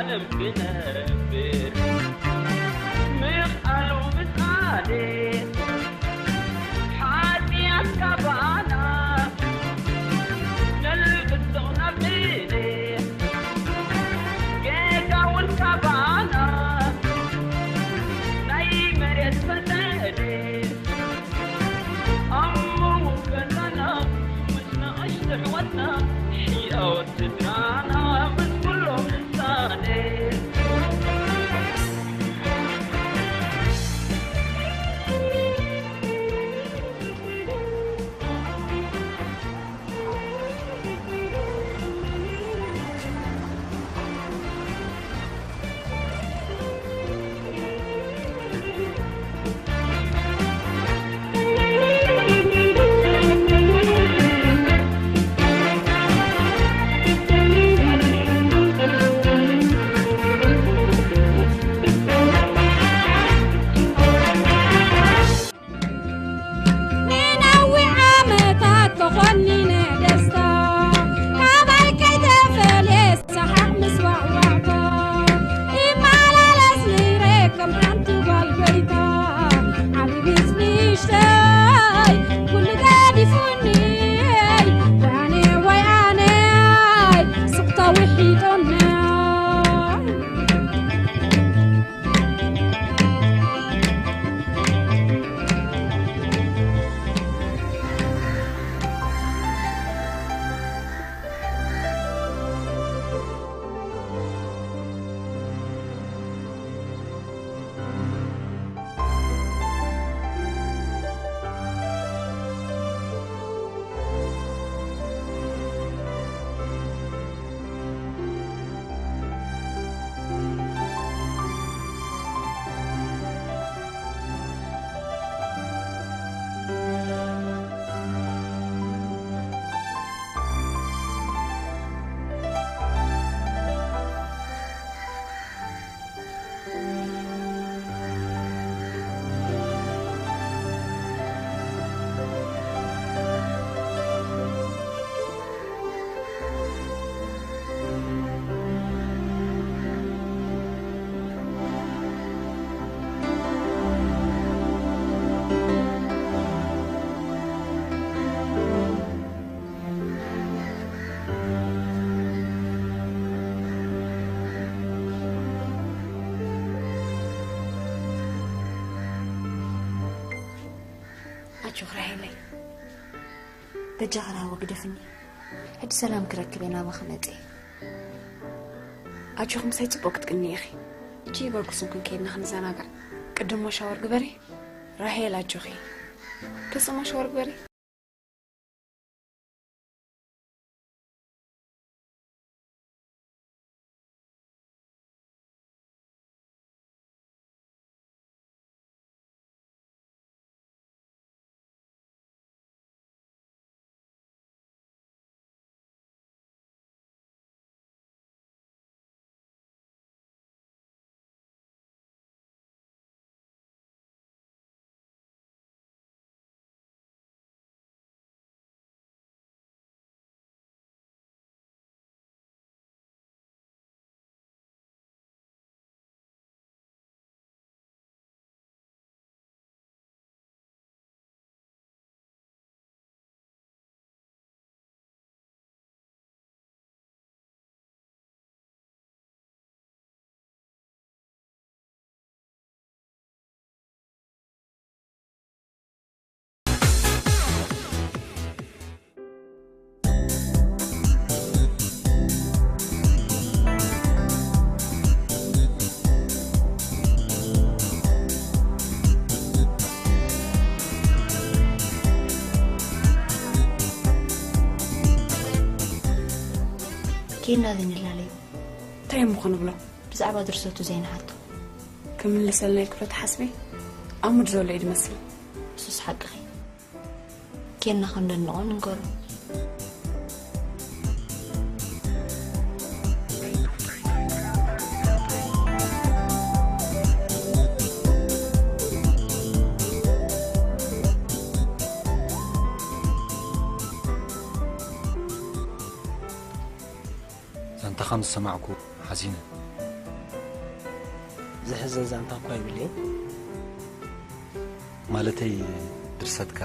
ክነብር ምኽኣሉ ምሳሌ ሓጢኣት ካባና ነልብሶ ናብ እኔ ጌጋ እውን ካባና ናይ መሬት ፈተነ ኣሞ ገዛና ምስ ንእሽቶ ኣሕዋትና ሕያወት ስድራና ምስ ኩሎም ምሳሌ። ንነዊሕ ዓመታት ተኾኒነ ደስታ፣ ካባይ ከይተፈልየ ሰሓቕ ምስ ዋዕዋዕታ፣ ይመላለስ ነይረ ከም ሓንቲ ጓል ጎይታ። ዓብዪ ምስ ንእሽተይ ኩሉ ገዲፉኒ፣ ወይ ኣነ ወይ ኣነ ስቕታ ውሒጦኒ። ኣጆኺ ራሄለይ፣ በጃኺ ራህዋ ግደፍኒ። ሕጂ ሰላም ክረክብ እየ ናባኺ መጺኤ። ኣጆኺ ምሳይ ጽቡቕ ክትቅኒ ኢኺ። እቺ በርኩስን ኩን ከይድና ክንዘናጋዕ። ቅድም ሞ ሻወር ግበሪ። ራሄል ኣጆኺ። ቅድም ሞ ሻወር ግበሪ። ኬና ዘይንላለዩ እንታይ እሞ ክንብሎ? ብዛዕባ ድርሰቱ ዘይንሓቶ። ክምልሰልና ኢልኪ ዶ ትሓስቢ? ኣብ ሙድ ዘሎ እዩ ዝመስል። እሱስ ሓቅኺ። ኬና ከም ደንቆ ንንገሮ። ዛንታኻ ምስ ሰማዕኩ ሓዚነ። ዘሕዝን ዛንታ እኳ ይብለይ። ማለተይ ድርሰትካ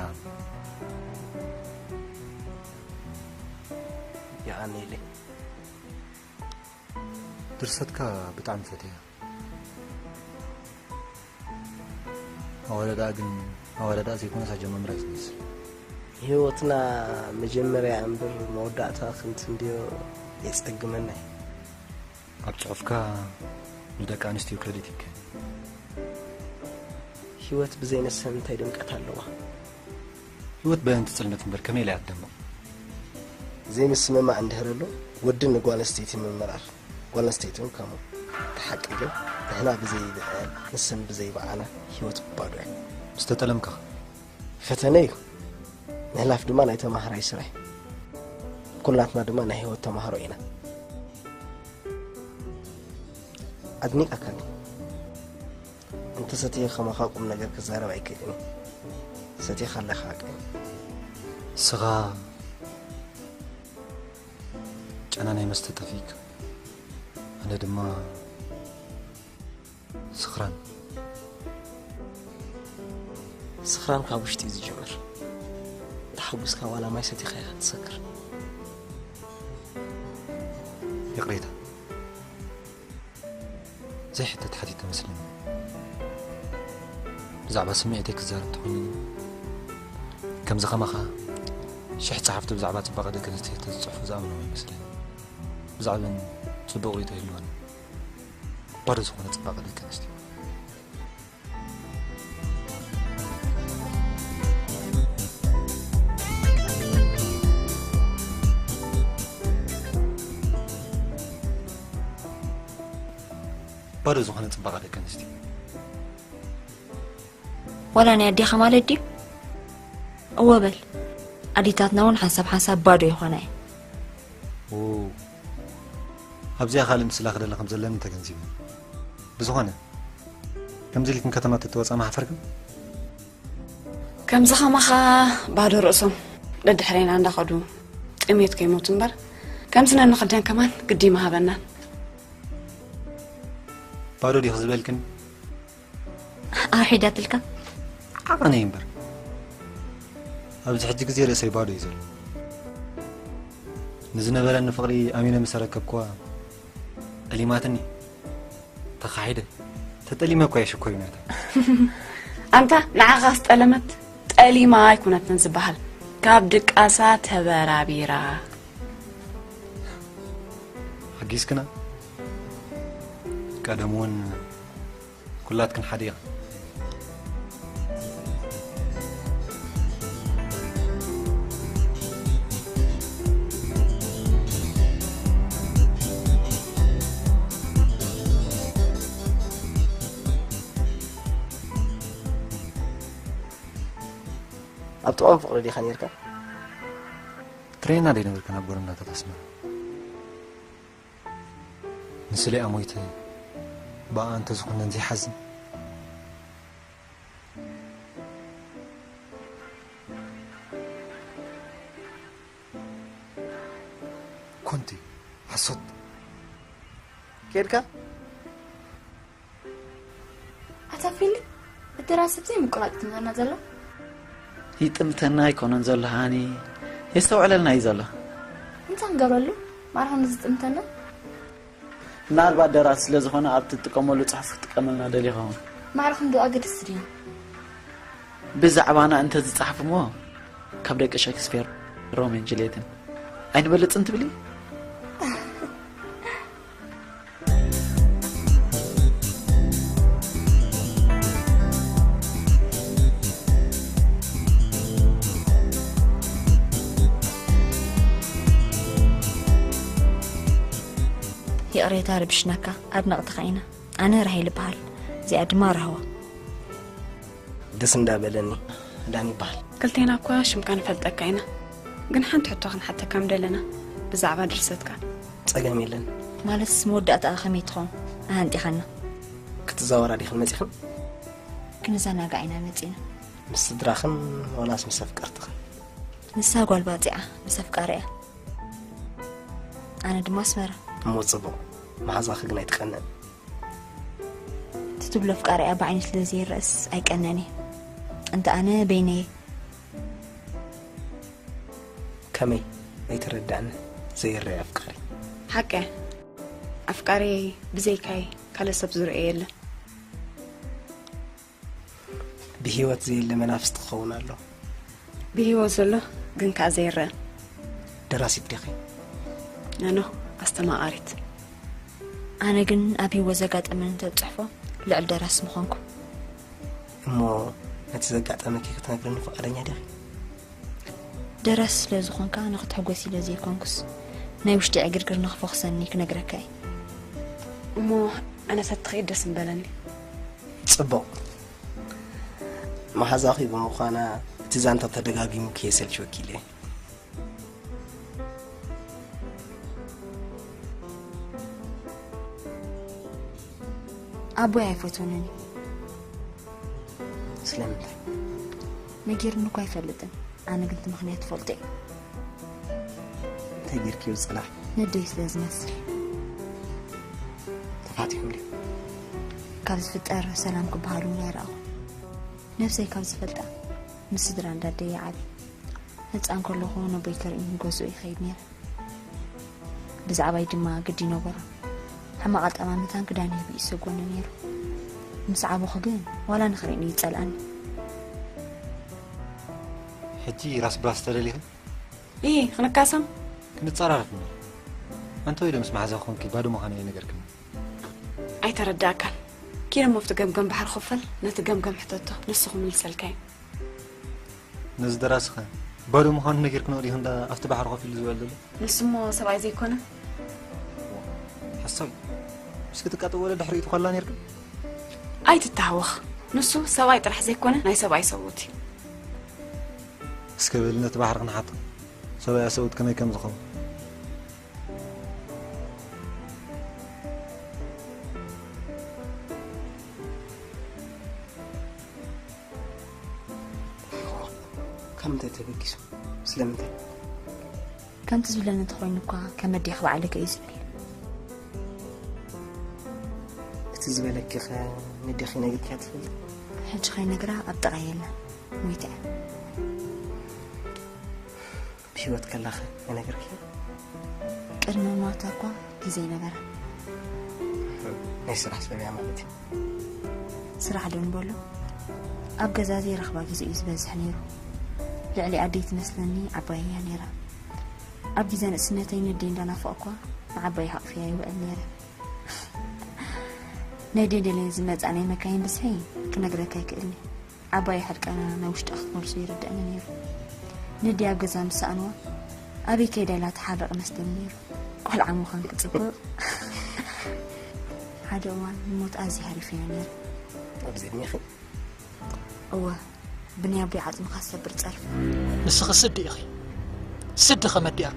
የቐንየለይ። ድርሰትካ ብጣዕሚ ፈትያ። ኣወዳድኣ ግን ኣወዳድኣ ዘይኮነስ ኣጀማምራ እዩ ዝመስል። ህይወትና መጀመርያ እምበር መወዳእታ ክንትንድዮ የጸግመና እዩ። ኣብ ጽሑፍካ ንደቂ ኣንስትዮ ክረዲት ይከ ህይወት ብዘይ ንሰን እንታይ ድምቀት ኣለዋ? ህይወት በእንቲ ጽልመት እምበር ከመይ ኢላ እያ ትደምቕ? ዘይምስምማዕ እንድህር ኣሎ ወዲ ንጓል ኣንስተይቲ ምምራር ጓል ኣንስተይቲ እውን ከምኡ። እቲ ሓቂ ግን ንሕና ብዘይ ብዕል ንሰን ብዘይ ብዓና ህይወት ባዶ እያ። ምስ ተጠለምካ ፈተነ እዩ። ምሕላፍ ድማ ናይ ተማሃራይ ስራሕ እዩ። ኩላትና ድማ ናይ ህይወት ተማሃሮ ኢና። ኣድኒቀካ ግን እንተ ሰትየ ከማኻ ቁም ነገር ክዛረብ ኣይክእልን እየ። ሰቲኻ ኣለኻ ሓቀይ። ንስኻ ጨና ናይ መስተ ጠፊእካ፣ ኣነ ድማ ስኽራን። ስኽራን ካብ ውሽጢ እዩ ዝጅምር። ተሓጉስካ ዋላ ማይ ሰቲኻ ኢኻ ትሰክር። ይቕሬታ፣ ዘይሕተት ሓቲተ መስለኒ። ብዛዕባ ስምዒተይ ክዛረብ ተኾይኑ፣ ከምዚ ከማኻ ሽሕ ጸሓፍቲ ብዛዕባ ጽባቐ ደቂ ኣንስትዮ ተዝጽሕፉ ዝኣምኖም ኣይመስለኒ። ብዛዕበን ጽቡቕ ርእይቶ ይህልወኒ። ባዶ ዝኾነ ጽባቐ ደቂ ኣንስትዮ። ባዶ ዝኾነ ጽባቐ ደቂ ኣንስትዮ። ዋላ ናይ ኣዴኻ ማለት ድዩ? እወ በል። ኣዴታትና እውን ሓንሳብ ሓንሳብ ባዶ ይኾና እየን። ው፣ ኣብዚኣ ካልእ ምስላ ክደሊ ከም ዘለኒ ተገንዚበ። ብዝኾነ፣ ከምዚ ኢልክን ከተማ ተተወጻ መሓፈርክን? ከምዚ ኸማኻ ባዶ ርእሶም ደድሕሬና እንዳኸዱ ጥሜት ከይሞቱ እምበር፣ ከምዚ ነንኽደን ከማን ግዲ ምሃበናን። ባዶ ዲኽ ዝበልክን? ኣውሒዳትልካ? ዓቐነይ እምበር። ኣብዚ ሕጂ ግዜ ርእሰይ ባዶ እዩ ዘሎ። ንዝነበረኒ ፍቕሪ ኣሚነ ምስ ኣረከብክዋ፣ ጠሊማትኒ። ተኻሒደ። ተጠሊመ እኳ እየ ሽኮሪናታ። ኣንታ ንዓኻ ስጠለመት ጠሊማ ኣይኮነትን ዝበሃል። ካብ ድቃሳ ተበራቢራ። ሓጊዝክና። ቀደም እውን ኩላትክን ሓደ ኢኽን። ኣብ ጥቕኦም ፍቕሪ ዲኻ ነርካ? ትሬና ደይ ነበርክን ኣብ ጎረናታት ኣስመራ? ንስሌኣ ሞይተ ብኣ እንተዝኹነን ዘይሓዝን። ኮንቲ ሓሶት። ኬድካ? ኣታ ፊሊ፣ እቲ ደራሲ ብዘይ ምቁራጽ ትምህረና ዘሎ? ይጥምተና ኣይኮነን ዘሎ ሃኒ፣ የስተውዕለልና እዩ ዘሎ። እንታይ ንገብረሉ? ማራ ንዝጥምተና? ምናልባት ደራሲ ስለ ዝኾነ ኣብቲ ትጥቀመሉ ጽሑፍ ክጥቀመልና ደልዩ ይኸውን። ማራ ክንዶ ኣገድስቲ ድዩ? ብዛዕባና እንተ ዝጸሓፉ እሞ ካብ ደቂ ሸክስፔር ሮሜን ጁልየትን ኣይንበልጽን ትብሊ? ይቕሬታ ረቢሽናካ፣ ኣድነቕትኻ ኢና። ኣነ ራሄል እበሃል፣ እዚኣ ድማ ራህዋ። ደስ እንዳበለኒ ዳኒ ይበሃል። ክልቴና እኳ ሽምካ ንፈልጠካ ኢና፣ ግን ሓንቲ ሕቶ ክንሓተካ ምደለና ብዛዕባ ድርሰትካ። ጸገም የለን። ማለትስ መወዳእታኣ ከመይ ትኸውን? ኣሃንጢኻና። ክትዛወራ ዲኽን መጺኽን? ክንዘናጋዕ ኢና መጺና። ምስ ስድራኽን ዋላስ ምስ ኣፍቀርትኽን? ንሳ ጓል ባጽዓ ምስ ኣፍቃሪኣ። ኣነ ድማ ኣስመራ። እሞ ጽቡቕ፣ መሓዛኺ ግን ኣይትቀንእን። ትትብሎ ኣፍቃሪኣ ብዓይኒ ስለ ዘይረእስ ኣይቀነን እየ። እንተ ኣነ በይነየ። ከመይ ኣይተረዳእኒ? ዘይረአ ኣፍቃሪ። ሓቀ ኣፍቃሪ ብዘይካይ ካልእ ሰብ ዝረአ የለን። ብህይወት ዘየለ መናፍስቲ ክኸውን ኣሎ። ብህይወት ዘሎ ግን ከኣ ዘይረአ። ደራሲት ዲኺ? ኣነ ኣስተማቓሪት። ኣነ ግን ኣብ ህይወት ዘጋጠመኒ እንተዝጽሕፎ ልዕል ደራሲ ምኾንኩ። እሞ ነቲ ዘጋጠመኪ ክትነግርኒ ፍቓደኛ ዲኺ? ደራሲ ስለ ዝኾንካ ንኽትሕጎስ ኢለ ዘይኮንኩስ ናይ ውሽጢ ዕግርግር ንኽፈኹሰኒ ክነግረካ እየ። እሞ ኣነ ተትኸይድ ደስ ምበለኒ። ጽቡቕ። መሓዛኺ ብምዃና እቲ ዛንታ ተደጋጊሙ ከየሰልችወኪ ኢለ እየ። ኣቦይ ኣይፈትወንን እዩ። ስለምንታይ? ነጊርኒ እኳ ኣይፈልጥን። ኣነ ግን እቲ ምኽንያት እፈልጦ እየ። እንታይ ጌርክዮ ጽላሕ? ነደይ ስለ ዝመስል። ተፋቲሑም ድዩ? ካብ ዝፍጠር ሰላም ክበሃል እውን ኣይረኣኹ። ነብሰይ ካብ ዝፈልጣ ምስ ስድራ እንዳደየ ዓቢ። ህፃን ከለኹ ነቦይ ከርእይኒ ገዝኡ ይኸይድ ነይረ። ብዛዕባይ ድማ ግዲ ነበሮ። ሕማቕ ኣጠማምታን ክዳን ይህብ ይሰጎኒ ነይሩ። ምስ ዓበኹ ግን ዋላ ንኽርእኒ ይጸልኣኒ። ሕጂ ራስ ብራስ ተደሊኺ? እይ ክንካሰም ክንጸራረፍ እሞ። ኣንተ ወይ ዶ ምስ መሓዛ ኮንኪ ባዶ ምዃነይ ነገርክኒ? ኣይተረዳእካን። ኪድ እሞ ኣብቲ ገምገም ባሕሪ ክፈል ነቲ ገምገም ሕተቶ ንሱ ክምልሰልካ እዩ። ነዚ ደራሲ ኸ ባዶ ምዃኑ ነጊርክንኦ ዲኹ እንዳ ኣብቲ ባሕሪ ኮፍ ኢሉ ዝበል ዘሎ? ንሱ እሞ ሰብኣይ ዘይኮነ? ሓሳዊ። እስኪ ትቃጠ ወለ ድሕሪኡ ትኾላ ነርክን? ኣይትተሃወኽ። ንሱ ሰብኣይ ጥራሕ ዘይኮነ ናይ ሰብኣይ ሰብኡት እዩ። እስከ በሊ ነቲ ባሕሪ ክንሓቶ። ሰብኣይ ሰብኡት ከመይ ከም ዝኸውን። ካብ ምንታይ ተበጊሱ? ስለምንታይ? ከምቲ ዝብለኒ እንተኾይኑ እኳ ከም ኣዴኺ ባዕለይ ከ እዩ ዝብል። እቲ ዝበለኪ ኸ ነዴኺ ነጊርክያ ትፈልጢ? ሕጂ ከይነግራ ኣብ ጥቓ የለን። ሞይታ እያ። ብህይወት ከላ ኸ ኣይነገርክያ? ቅድሚ ሞታ እኳ ግዜ ነበረ። ናይ ስራሕ ሰብ እያ ማለት እዩ። ስራሕ ዶ ንበሎ? ኣብ ገዛ ዘይረኽባ ግዜ እዩ ዝበዝሕ ነይሩ። ልዕሊ ኣደይ ትመስለኒ ዓባይ እያ ነይራ። ኣብ ግዜ ንእስነተይ ነደይ እንዳናፈቕኳ ንዓባይ ሓቕፍያ ይውዕል ነይረ። ናይ ደንደለይ ዝመጻ ናይ መካይን ብዝሒ ክነግረካ ኣይክእልኒ። ዓባይ ሕርቃና ናይ ውሽጣ ክትመልሶ ይርድኣኒ ነይሩ። ነደይ ኣብ ገዛ ምስ ሰኣንዋ ኣበይ ከይዳ ኢላ ትሓርቕ መስለኒ ነይሩ። ቆልዓ ምዃን ክጽብቕ። ሓደ እዋን ንሞት ኣዝየ ሃሪፈዮ ነይረ። ኣብዚ ዕድሜኺ? እወ፣ ብናይ ኣቦይ ዓጽምኻ ዝሰብር ጸርፊ። ንስኺ ስዲ ኢኺ። ስዲ ከመዲኣ።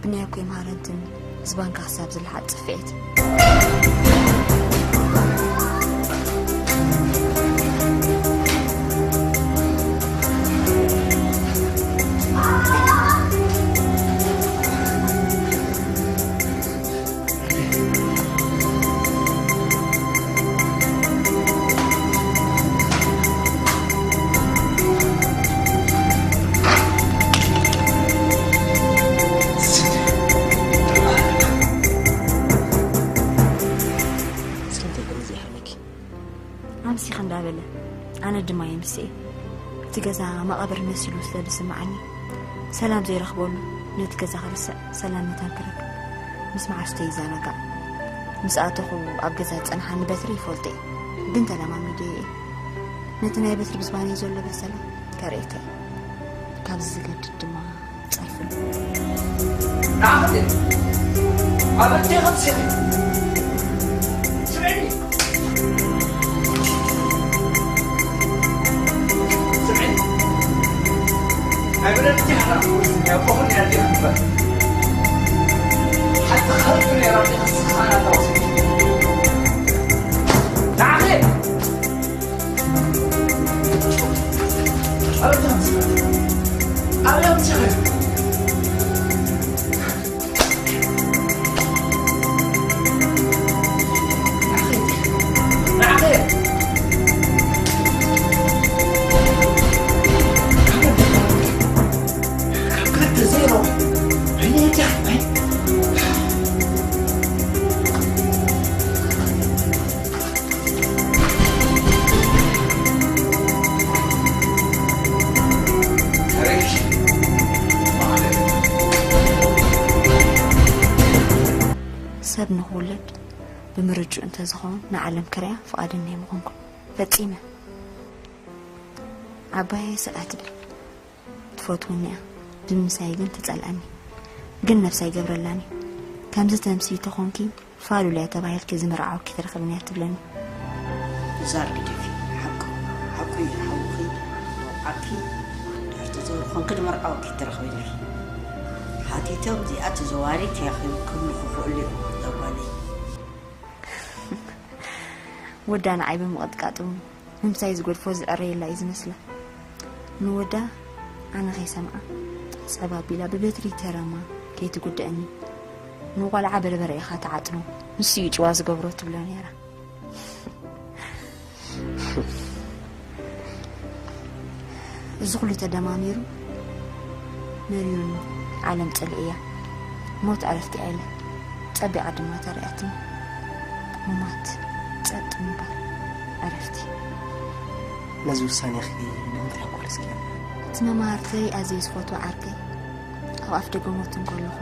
ብናይ ኣኮይ መሃረንትን ህዝባን ካሕሳ ብዝለሓጥ ጽፍዒት። ኣምሲኺ እንዳበለ ኣነ ድማ የምስኤ። እቲ ገዛ መቓብር መሲሉ ስለ ዝስምዓኒ ሰላም ዘይረኽበሉ ነቲ ገዛ ክርስዕ ሰላም መታን ክረክብ ምስ መዓሽተይ ይዘናጋዕ። ምስ ኣተኹ ኣብ ገዛ ዝጸንሓኒ በትሪ ይፈልጦ እየ፣ ግን ተለማሚደዮ እየ። ነቲ ናይ በትሪ ብዝባነይ ዘሎ በሰላ ከርእየካ እየ። ካብዚ ዝገድድ ድማ ጸርፍሉ። ንዓኽን ኣበጀ ከምሲኺ ስምዕኒ ስምዕኒ ኣይብለኪ ሓራ ያቆኹን ያዲያ እምበር ሓንቲ ኸልዱ ነራ ዲኸ ስኻና ተወስድ ንዓኺ ሰብ ንኽውለድ ብምርጭኡ እንተዝኸውን ንዓለም ክሪኣ ፍቓደኛ ኣይምኾንኩን። ፈጺመ። ዓባየይ ስቕ እያ ትብል። ትፈትወኒ እያ። ብምምሳይ ግን ትጸልኣኒ። ግን ነብሳ ኣይገብረላን እዩ። ከምዚ ተምሲ ተኾንኪ ፋሉልያ ተባሂልኪ ዝምርዓወኪ ትረኽብን እያ ትብለኒ። ዛር ግደፊ። ሓቁ፣ ሓቁ እዩ። ሓውኺ፣ ዓኪ፣ ድሕርቲ ዘውር ኾንኪ ድምርዓወኪ ትረኽብኒ። ሓቲቶም እዚኣ ተዘዋሪት እያ ክብሉ ክኽእሉ እዮም። ዘጓለይ። ወዳ ንዓይ ብምቕጥቃጡ ምምሳይ ዝገድፎ ዝዕረየላ እዩ ዝመስላ። ንወዳ ኣነ ከይሰምዓ፣ ስዕብ ኣቢላ ብበትሪ ተረማ ከይትጉድእኒ። ንቆልዓ በርበረ ኢኻ ትዓጥኖ፣ ንሱ እዩ ጭዋ ዝገብሮ ትብሎ ነይራ። እዚ ኩሉ ተደማሚሩ መሪሩኒ። ዓለም ጽልኢ እያ። ሞት ዕረፍቲ እያ ኢለ ጸቢቓ ድማ ተራእያትኒ። ምማት፣ ጸጥ ምባል፣ ዕረፍቲ። ነዚ ውሳኔኺ ንምንታይ ኮለስክዮ? እቲ መማህርተይ ኣዝየ ዝፈትዎ ዓርከይ ኣብ ኣፍ ደገ ሞት እንከለኹ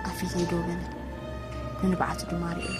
ኣብ ፊተይ ደው በለ። ንንብዓቱ ድማ ርእየ።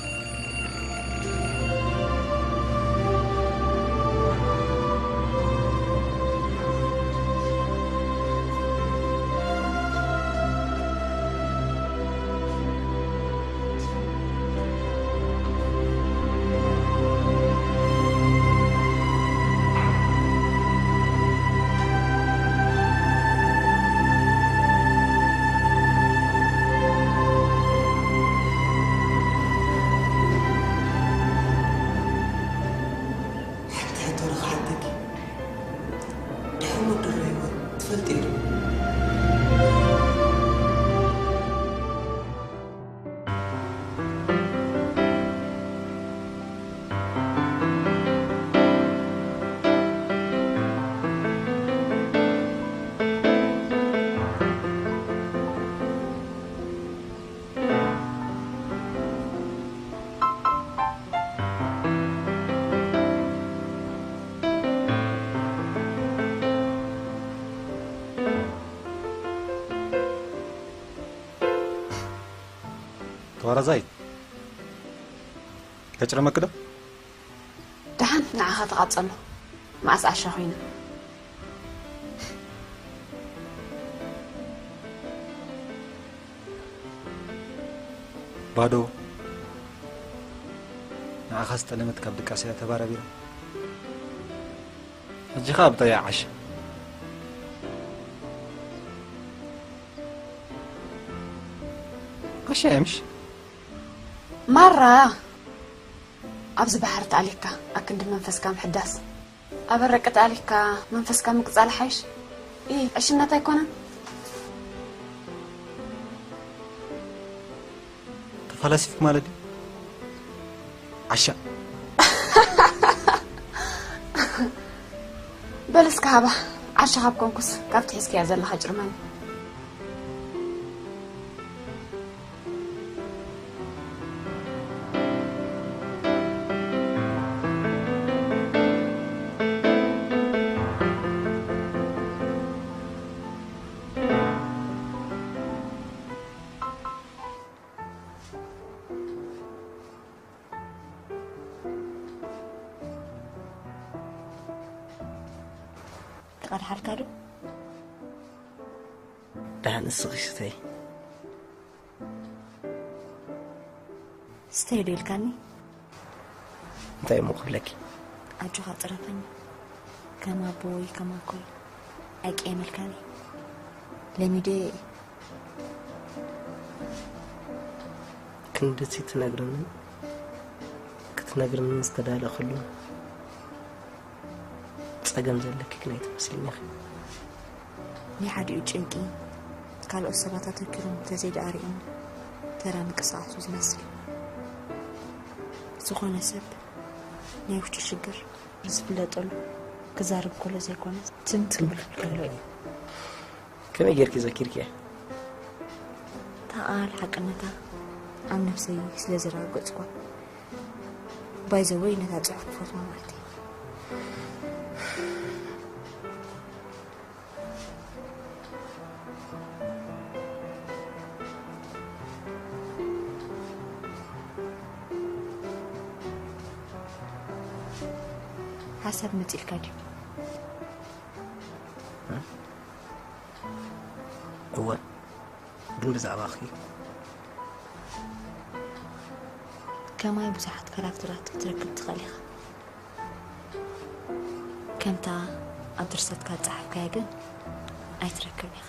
ሓንቲ ሕቶ ንኽሓተኪ። ድሕሪ ሞት ደሎ ህይወት ትፈልጢ ዶ? ተዋራዛይ፣ ከጭረመክ ዶ? ደሓን ንዓኻ ተቓጸሎ። መኣስ ዓሻ ኮይና። ባዶ። ንዓኻ ዝጠለመት ካብ ድቃስ እያ ተባራቢራ። ሕጂ ኸኣ ብጠያ ዓሻ። ዓሻ እያ ምሽ? ማራ፣ ኣብዚ ባሕሪ ተኣሊካ ኣክንዲ መንፈስካ ምሕዳስ፣ ኣብ ኣረቂ ተኣሊካ መንፈስካ ምቅጻል ሓይሽ። ኢ፣ ዕሽነት ኣይኮነን? ተፋላሲፍክ ማለት ድዩ? ዓሻ። በል እስከ ሃባ፣ ዓሻ ካብ ኮንኩስ ካብቲ ሒዝካያ ዘለኻ ጭርመኒ። ክቐድሓልካ ዶ? ደሓን እስኺ ስተይ። ስተይ ዶ ኢልካኒ? እንታይ እሞ ክብለኪ? ኣጆኻ ጽረፈኒ። ከም ኣቦይ፣ ከም ኣኮይ ኣይቀየመልካን እየ። ለሚደዮ እየ። ክንድቲ ትነግርንን ክትነግርንን ዝተዳለኹሉ ጸገም ዘለኪ ግን ኣይትመስልኒ ኢኺ። ናይ ሓዲኡ ጭንቂ ካልኦት ሰባት ኣተኪሮም እንተዘይደኣ ርእዮም ተራ ምንቅስቓስ እዩ ዝመስል። ዝኾነ ሰብ ናይ ውሽጡ ሽግር ዝፍለጠሉ ክዛረብ ከሎ ዘይኮነ ትም ክብል ከሎ እዩ። ከመይ ጌርኪ ዘኪርኪያ? እታ ቃል ሓቅነታ ኣብ ነብሰይ ስለ ዘረጋገጽኳ። ባይ ዘ ወይ ነታ ጽሑፍ ክፈትዋ ማለት እዩ። ሓሳብ መጺልካ ድዩ? እወ፣ ግን ብዛዕባኺ ከማይ ብዙሓት ካራክተራት ክትረክብ ትኽእል ኢኻ። ከምታ ኣብ ድርሰትካ ዝጸሓፍካያ ግን ኣይትረክብን ኢኻ።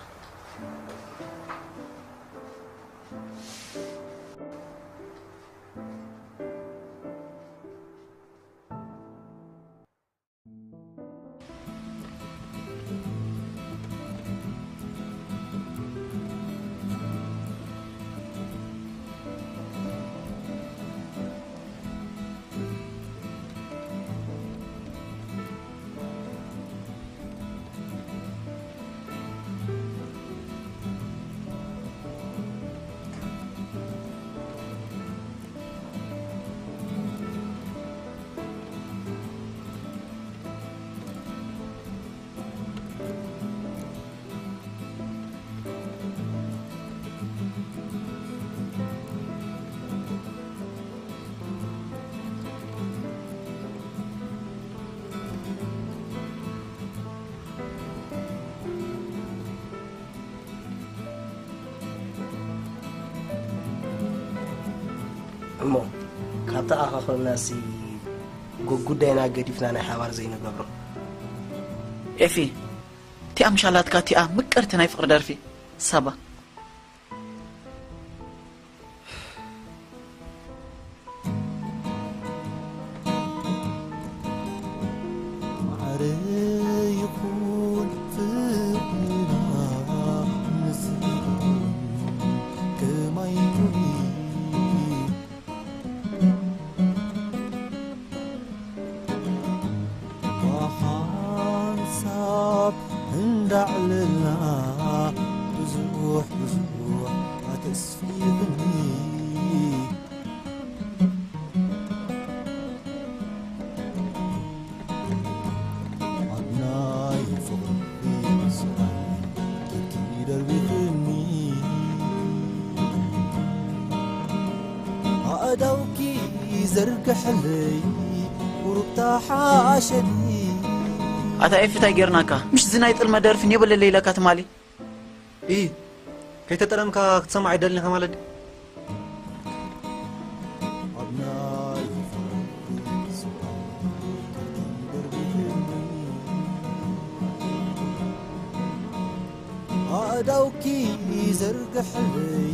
እሞ ካብቲ ኣኻኽብናሲ ጉ- ጉዳይና ገዲፍና ናይ ሓባር ዘይንገብሮ? ኤፊ፣ እቲኣ ምሻላትካ እቲኣ ምቅርቲ ናይ ፍቅሪ ደርፊ ሳባ። ማዕረ ይኹን ፍቕርና ንስኻውን ከማይ ኩኒ። ብሓንሳብ እንዳዕለልና ብዙሕ ብዙሕ ኣተስፊኽኒ። ኣብ ናይ ፍቕሪ ስራይ ኪድኪ ደርቢኽኒ። ኣእዳውኪ ዘርግሐለይ ቁሩብ ተሓሸኒ። ኣታ ኤፊ፣ እንታይ ጌርናካ? ምሽ እዚ ናይ ጥልመት ደርፊ ኔበለለይ ኢለካ ትማሊ። ኢ፣ ከይተጠለምካ ክትሰማዕ ኣይደልን ኢኻ ማለት ድዩ? ኣብ ናይ ፍቕሪ ስቓይ ደርቢኽኒ። ኣእዳውኪ ዘርግሐለይ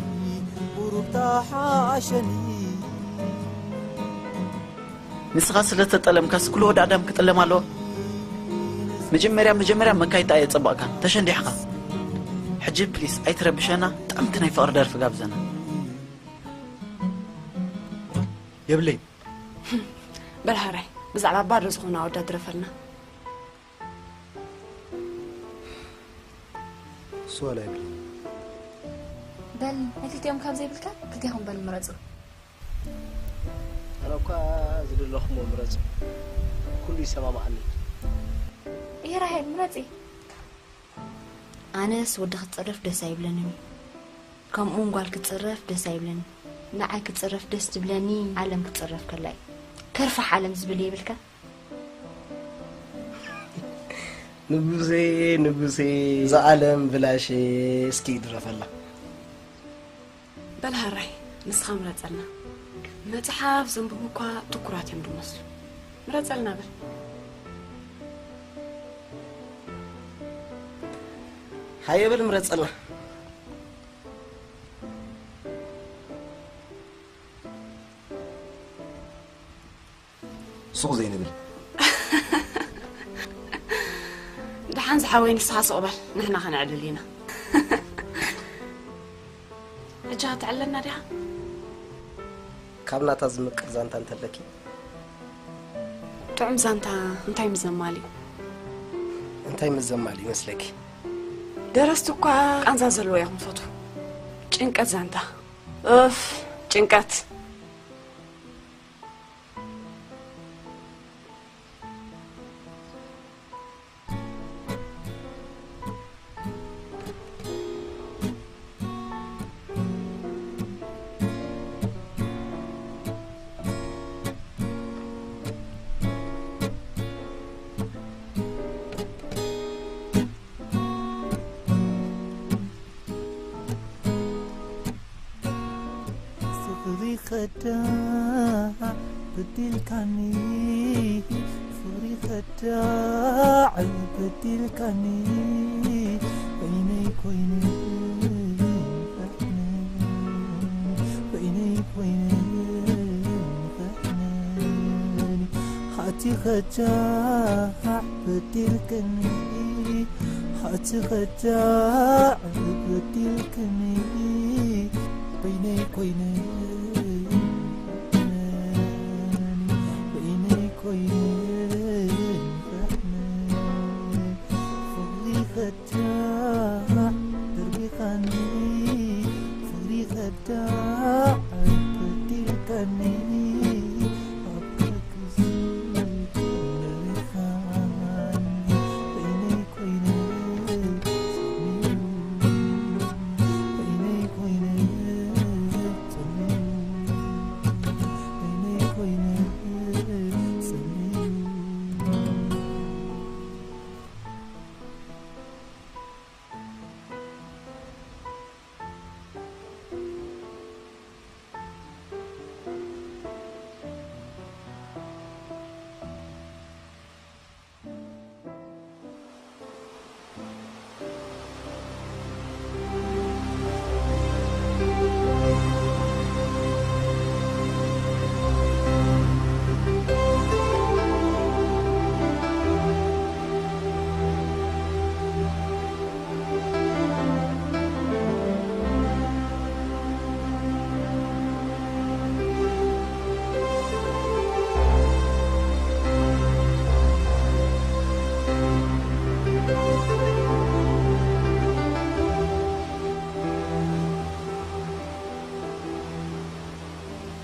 ቁሩብ ተሓሸኒ። ንስኻ ስለ ተጠለምካስ ኩሉ ወዲ ኣዳም ክጥለም ኣለዎ? መጀመርያ መጀመርያ መካይታ ኣየጸበቕካን፣ ተሸንዲሕኻ። ሕጂ ፕሊስ ኣይትረብሸና፣ ጥዕምቲ ናይ ፍቕሪ ደርፊ ጋብዘና። የብለይ። በል ሃራይ፣ ብዛዕባ ባዶ ዝኾነ ኣወዳት ድረፈልና። እሱ ዋላ ይብል። በል፣ ናይ ክልቲኦም ካብ ዘይብልካ፣ ክልቲኹም በል ምረጹ። ኣነ እኳ ዝደለኹሞ ምረጹ። ኩሉ ይሰማማዓኒ። እየ ራሄል፣ ምረጺ። ኣነስ ወዲ ክትጽረፍ ደስ ኣይብለንን እዩ። ከምኡ እውን ጓል ክትጽረፍ ደስ ኣይብለንን። ንዓይ ክትጽረፍ ደስ ትብለኒ ዓለም ክትጽረፍ ከላ እዩ። ከርፋሕ ዓለም ዝብል የብልካ። ንጉሴ፣ ንጉሴ፣ እዛ ዓለም ብላሸ እስኪ ድረፈላ። በል ሃራይ፣ ንስኻ ምረጸልና። መጽሓፍ ዘንብቡ እኳ ትኩራት እዮም ዝመስሉ። ምረጸልና በል። ሃየ በል ምረጸልና። ሱቕ ዘይንብል። ደሓን ዝሓወይ ንስኻ ሱቕ በል፣ ንሕና ከነዕልል ኢና። ሕጂ ኸ ተዕልለና ዲኻ? ካብ ናታ ዝምቅር ዛንታ እንተለኪ። ጥዑም ዛንታ እንታይ ምስ ዘማልእ እዩ? እንታይ ምስ ዘማልእ ይመስለኪ? ደረስቲ እኳ ቃንዛ ዘለዎ እዮም ዝፈትዉ። ጭንቀት ዛንታ። ኡፍ፣ ጭንቀት። ከዳዕ በዲልካኒ፣ ፍቕሪ ከዳዕ በዲልካኒ፣ በይነይ ኮይነ ፈሕመኒ፣ በይነይ ኮይነ ፈሕመኒ። ሓቲ ከዳዕ በዲልክኒ፣ ሓቲ ከዳዕ በዲልክኒ፣ በይነይ ኮይነ ፈሕመኒ፣ በይነይ ኮይነ ፈሕመኒ። ፍቕሪ ከዳዕ ደርቢኻኒ፣ ፍቕሪ ከዳዕ በዲልካኒ፣ ኣብ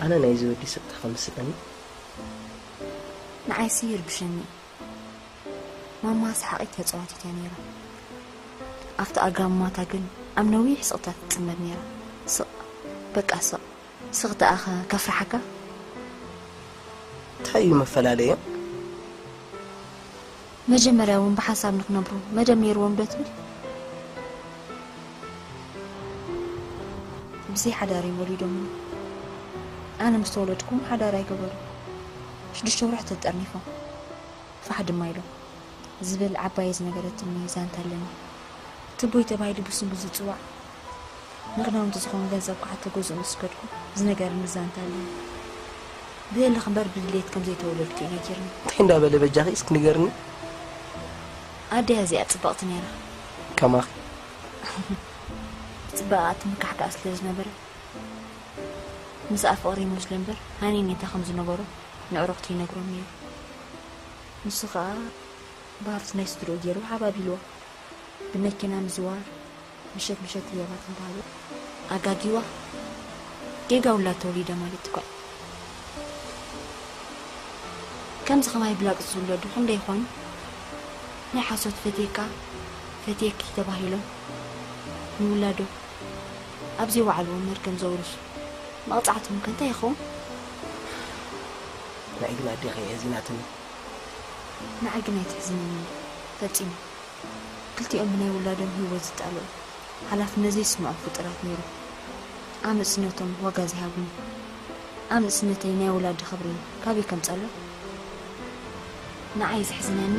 ኣነ ናይዚ ወዲ ስቕታ ከምስጠኒ። ንዓይሲ ይርብሸኒ። ማማ ሰሓቒት ተጻዋቲት እያ ነይራ። ኣብቲ ኣጋማማታ ግን ኣብ ነዊሕ ስቕታ ትጽመድ ነይራ። ስቕ፣ በቃ ስቕ። ስቕ ደኣኸ ከፍርሓካ? እንታይ እዩ መፈላለዮም? መጀመርያ እውን ብሓንሳብ ንኽነብሩ መደብ ነይርዎም ዶ ትብል? ብዘይ ሓዳር እዮም ወሊዶምኒ። ኣነ ምስ ተወለድኩ ሓዳር ኣይገበሩ። ሽዱሽተ ወርሒ ተጠርኒፎም። ፋሕ ድማ ኢሎም። ዝብል ዓባይ ዝነገረትኒ ዛንታ ኣለኒ። ትቦይ ተባሂሉ ብስሙ ዝጽዋዕ፣ ንክዳውንቲ ዝኾን ገንዘብ ክሓቶ ገዝኡ ምስ ከድኩ ዝነገረኒ ዛንታ ኣለኒ። ብህልኽ እምበር ብድሌት ከም ዘይተወለድኩ እዩ ነጊርኒ። እንታይ እንዳበለ በጃኺ እስኪ ንገርኒ? ኣደይ ኣዚኣ ጽብቕቲ ነይራ። ከማኺ? ጽባቐኣ ትምካሕ ከኣ ስለ ዝነበረ፣ ምስኣ ፍቕሪ ይመስሎ እምበር ሃኒኔታ ከም ዝነበሮ ንዕሩኽቱ ይነግሮም ነይሩ። ንሱ ኸኣ ብሃብቲ ናይ ስድርኡ ገይሩ ሓባቢልዎ። ብመኪና ምዝዋር፣ ምሸት ምሸት ህያባት እንዳሃበ ኣጋጊዋ። ጌጋ ውላድ ተወሊደ ማለት እኳ እዩ። ከምዚ ከማይ ብላቅጽ ዝውለዱ ክንደይ ይኾኑ? ናይ ሓሶት ፈትየካ፣ ፈትየኪ ተባሂሎም ንውላዶም ኣብ ዘይወዓልዎ መርገም ዘውርሱ መቕጻዕቶም ከ እንታይ ይኸውን? ንዓይ ግን ኣዴኺ የሕዚናትኒ። ንዓይ ግን ኣይትሕዝነኒ ፈጺሙ። ክልቲኦም ብናይ ውላዶም ህይወት ዝጣልዑ፣ ሓላፍነት ዘይስምዖም ፍጡራት ነይሮም። ኣብ ንእስነቶም ዋጋ ዘይሃቡኒ። ኣብ ንእስነተይ ናይ ወላዲ ክብሪ ካበይ ከምጸሎም? ንዓይ ዘሕዝነኒ፣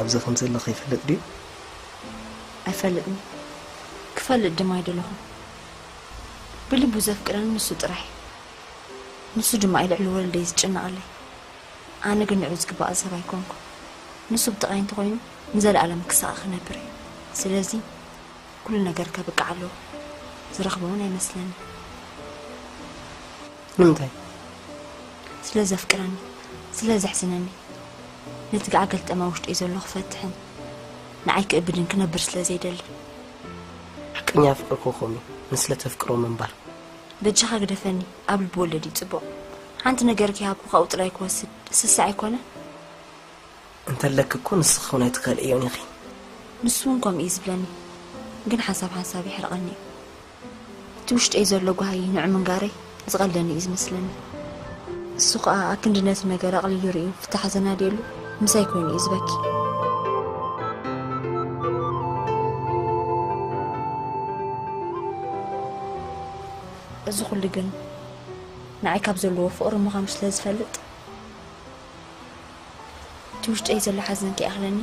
ኣብዚ ከም ዘለኺ ይፈልጥ ድዩ? ኣይፈልጥን። ክፈልጥ ድማ ኣይደለኹን። ብልቡ ዘፍቅረኒ ንሱ ጥራሕ እዩ። ንሱ ድማ እዩ ልዕሊ ወለደይ ዝጭነቐለይ። ኣነ ግን ንዕኡ ዝግባእ ሰብ ኣይኮንኩ። ንሱ ብጥቓይ እንተኾይኑ ንዘለኣለም ክሳቐ ክነብር እዩ። ስለዚ ኩሉ ነገር ከብቅዕ ኣለዎ። ዝረኽቦ እውን ኣይመስለኒ። ንምንታይ? ስለ ዘፍቅረኒ፣ ስለ ዘሕዝነኒ፣ ነቲ ጋዕ ገልጠማ ውሽጠይ ዘሎ ክፈትሕን ንዓይ ክእብድን ክነብር ስለ ዘይደሊ። ሓቀኛ ፍቕሪ ኮኾም እዩ፣ ንስለ ተፍቅሮ ምንባር። በጃኻ ግደፈኒ፣ ኣብ ልቢ ወለድ እዩ ጽቡቕ። ሓንቲ ነገር ከይሃብኩ ካብኡ ጥራይ ክወስድ ስስዕ ኣይኮነ? እንተለኪ እኮ ንስኺ እውን ኣይትከልእዮን ኢኺ። ንሱ እውን ከምኡ እዩ ዝብለኒ፣ ግን ሓንሳብ ሓንሳብ የሕርቐኒ እዩ። እቲ ውሽጠይ ዘሎ ጓሂ ንዑ ምንጋረይ ዝቐለኒ እዩ ዝመስለኒ። እሱ ኸኣ ኣክንዲ ነቲ ነገር ኣቕሊሉ ርእዩ ፍታሕ ዘናድየሉ ምሳይ ኮይኑ እዩ ዝበኪ። እዚ ኩሉ ግን ንዓይ ካብ ዘለዎ ፍቕሪ ምዃኑ ስለ ዝፈልጥ፣ እቲ ውሽጠይ ዘሎ ሓዘን ከይኣኽለኒ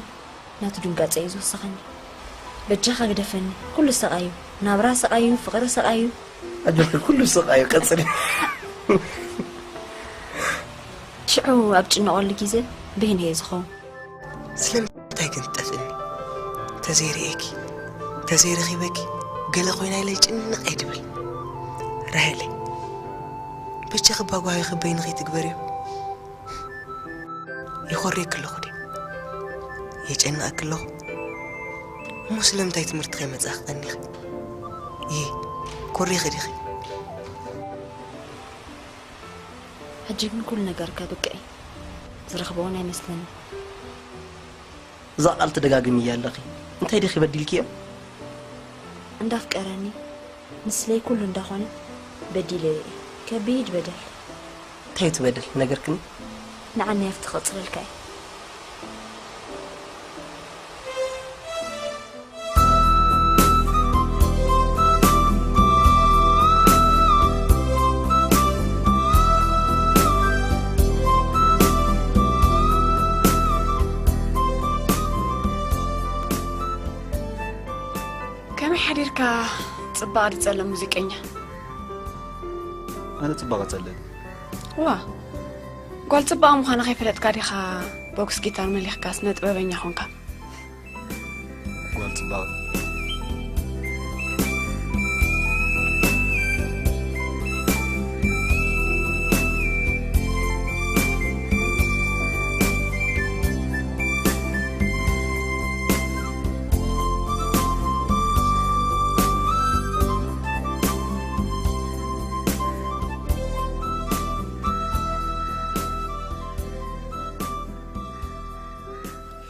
ናቱ ድንጋጸ እዩ ዝውስኸኒ። በጃኻ ግደፈኒ። ኩሉ ሰቓዩ፣ ናብራ ሰቓዩ፣ ፍቕሪ ሰቓዩ። ኣጆኺ፣ ኩሉ ሰቓዩ፣ ቀጽሊ። ሽዑ ኣብ ጭነቐሉ ግዜ በይነይ እየ ዝኸውን። ስለምንታይ ግን ትጠፍእኒ? ተዘይርእየኪ፣ ተዘይረኺበኪ፣ ገለ ኮይና ኢለ ጭንቕ እየ ድብል። ራሄለይ፣ በጃኺ ባጓሂ ክበይንኺ ትግበርዮ። ይኾርየኪ ኣለኹ ድየ? የጨንቐኪ ኣለኹ? እሞ ስለምንታይ ትምህርቲ ከይመጻእኺ ቀኒኺ? ይሂ፣ ኮሪኺ ዲኺ? ሕጂ ግን ኩሉ ነገር ከብቅዕ እዩ። ዝረኽቦ እውን ኣይመስለኒ። እዛ ቃል ትደጋግምያ ኣለኺ። እንታይ ዲኺ በዲልክዮ? እንዳፍቀረኒ፣ ንስለይ ኩሉ እንዳኾነ በዲለዮ እየ። ከቢድ በደል። እንታይ እቲ በደል? ነገርክኒ? ንዓኒ ኣብቲ ክቕጽለልካ እየ። ከመይ ሓዲርካ ጽባቕ ድጸለ ሙዚቀኛ? ኣነ ጽባቐ ጸለል። ዋ፣ ጓል ጽባቐ ምዃና ከይፈለጥካ ዲኻ ቦክስ ጊታር መሊኽካ ስነ ጥበበኛ ኾንካ? ጓል ጽባቐ።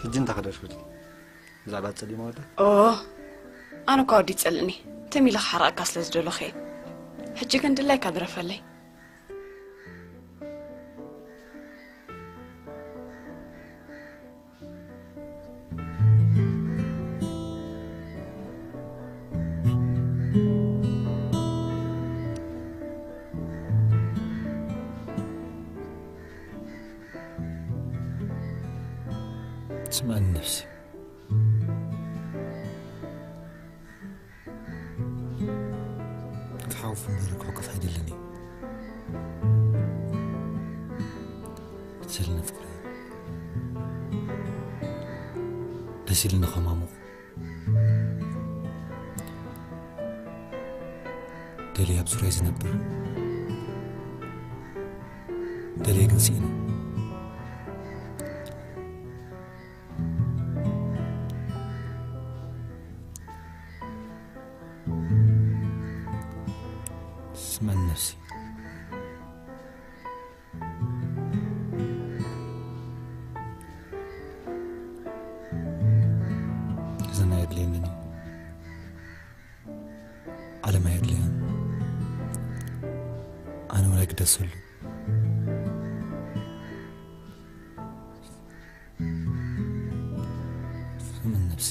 ሕጂ እንታይ ክደርፍል? ብዛዕባ ጸሊም ኣወዳት? ኦ፣ ኣነ እኳ ወዲ ይጸልእኒ። ትም ኢለ ክሓርቐካ ስለ ዝደለኹ እየ። ሕጂ ግን ድላይካ ድረፈለይ። ስምዐኒ ነፍሲ። እቲ ሓውፊ እምበር ክሕቁፍ ኣይደልን እዩ። ደስ ኢልኒ ፍቕሪ። ደስ ኢልኒ ከማሙቕ። ደልየ ኣብ ዙርያይ ዝነብር። ደልየ ግን ስኢነ። ስመን ነፍሲ። እዘን ኣየድልየንን እዩ። ዓለም ኣየድልያን። ኣነ እውን ኣይግደሰሉ። ስመን ነፍሲ።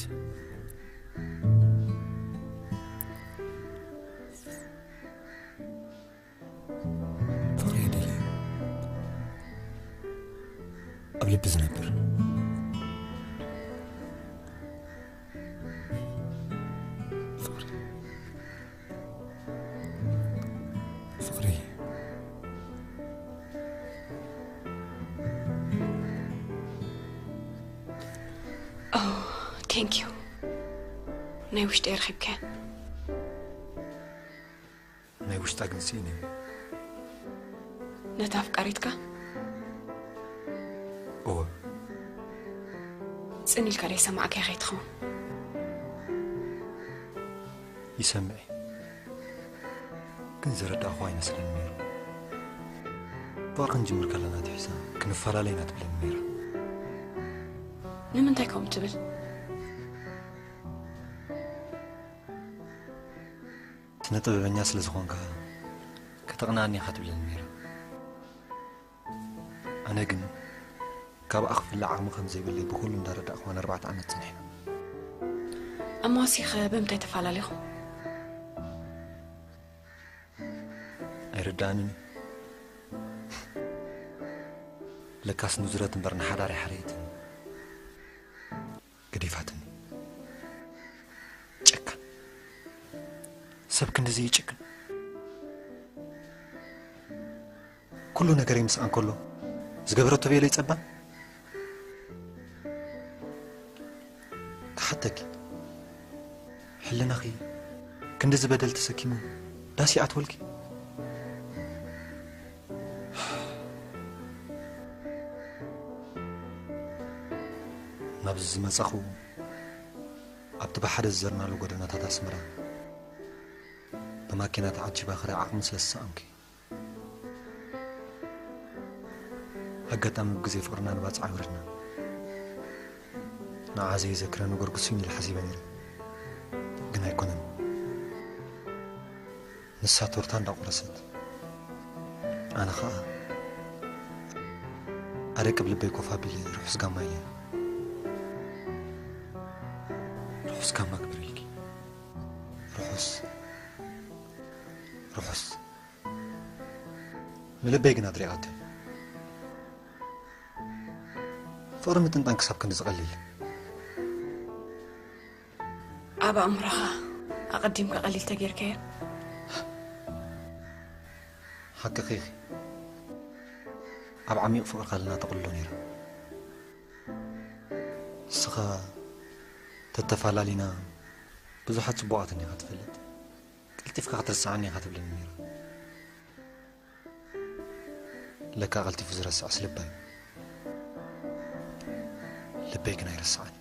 ፍቕሪ የደልየ። ኣብ ልቢ ዝነብር ፍቕሪ። ፍቕሪ። ኦ፣ ቴንክ ዩ። ናይ ውሽጢ ረኺብካያ። ናይ ውሽጣ ግን ስኢነ። ነታ ኣፍቃሪትካ? እወ። ጽን ኢልካ ደይ ሰማዕካያ ከይትኸውን። ይሰምዕ፣ ግን ዝረዳእኹ ኣይመስለኒ ነይሩ። ፍቕሪ ክንጅምር ከለና ትሒዛ ክንፈላለ ኢና ትብለኒ ነይራ። ንምንታይ ከምኡ ትብል? ስነ ጥበበኛ ስለ ዝኾንካ ከተቕንኣኒ ኢኻ ትብለኒ ነይራ። ኣነ ግን ካብኣ ክፍለ ዓቕሚ ከም ዘይብለይ ብኹሉ እንዳረዳእኹ ንኣርባዕተ ዓመት ጸኒሕና። እሞ ኣሲኸ ብምንታይ ተፈላለኹም? ኣይርዳእንን እዩ። ለካስ ንዙረት እምበር ንሓዳር ይሓረይትን ገዲፋትኒ። ጨካን ሰብ ክንድዚ ይጭክን። ኩሉ ነገረይ ምስኣ እንከሎ ዝገበረቶ ቤለ ይጸባን። ክሓተኪ፣ ሕልናኺ ክንዲ ዝበደል ተሰኪሙ ዳስ ይኣትወልኪ? ናብዚ ዝመጻኹ ኣብቲ ብሓደ ዝዘርናሉ ጎደናታት ኣስመራ ብማኪና ተዓጂባ ክርኢ ዓቕሚ ስለ ዝሰኣንኩ። ኣጋጣሚ ብግዜ ፍቕርና ንባጽዕ ወረድና። ንዓ ዘይዘክረ ነገር ግሱኝ ኢለ ሓሲበ ነይረ፣ ግን ኣይኮነን። ንሳ ቶርታ እንዳቆረሰት፣ ኣነ ኸኣ ኣረቂ ብልበይ ኮፍ ኣቢለ ርሑስ ጋማ ኢለ። ርሑስ ጋማ ግበረልኪ። ርሑስ፣ ርሑስ። ንልበይ ግን ኣድሪቓቶ። ፍቕሪ ምጥንጣን ክሳብ ክንዲ ዝቐልል። ኣብ ኣእምሮኻ ኣቐዲምካ ቀሊል ተጌርካዮ። ሓቅኺ ኢኺ። ኣብ ዓሚቕ ፍቕሪ ከለና ተቕልሎ ነይራ። ንስኻ ተተፈላለና ብዙሓት ጽቡቓት እኒኻ ትፈልጥ። ቀልጢፍካ ክትርስዓኒ ኢኻ ትብለኒ ነይራ። ለካ ቀልጢፉ ዝረስዕስ ልበይ። ልበይ ግን ኣይረስዓን።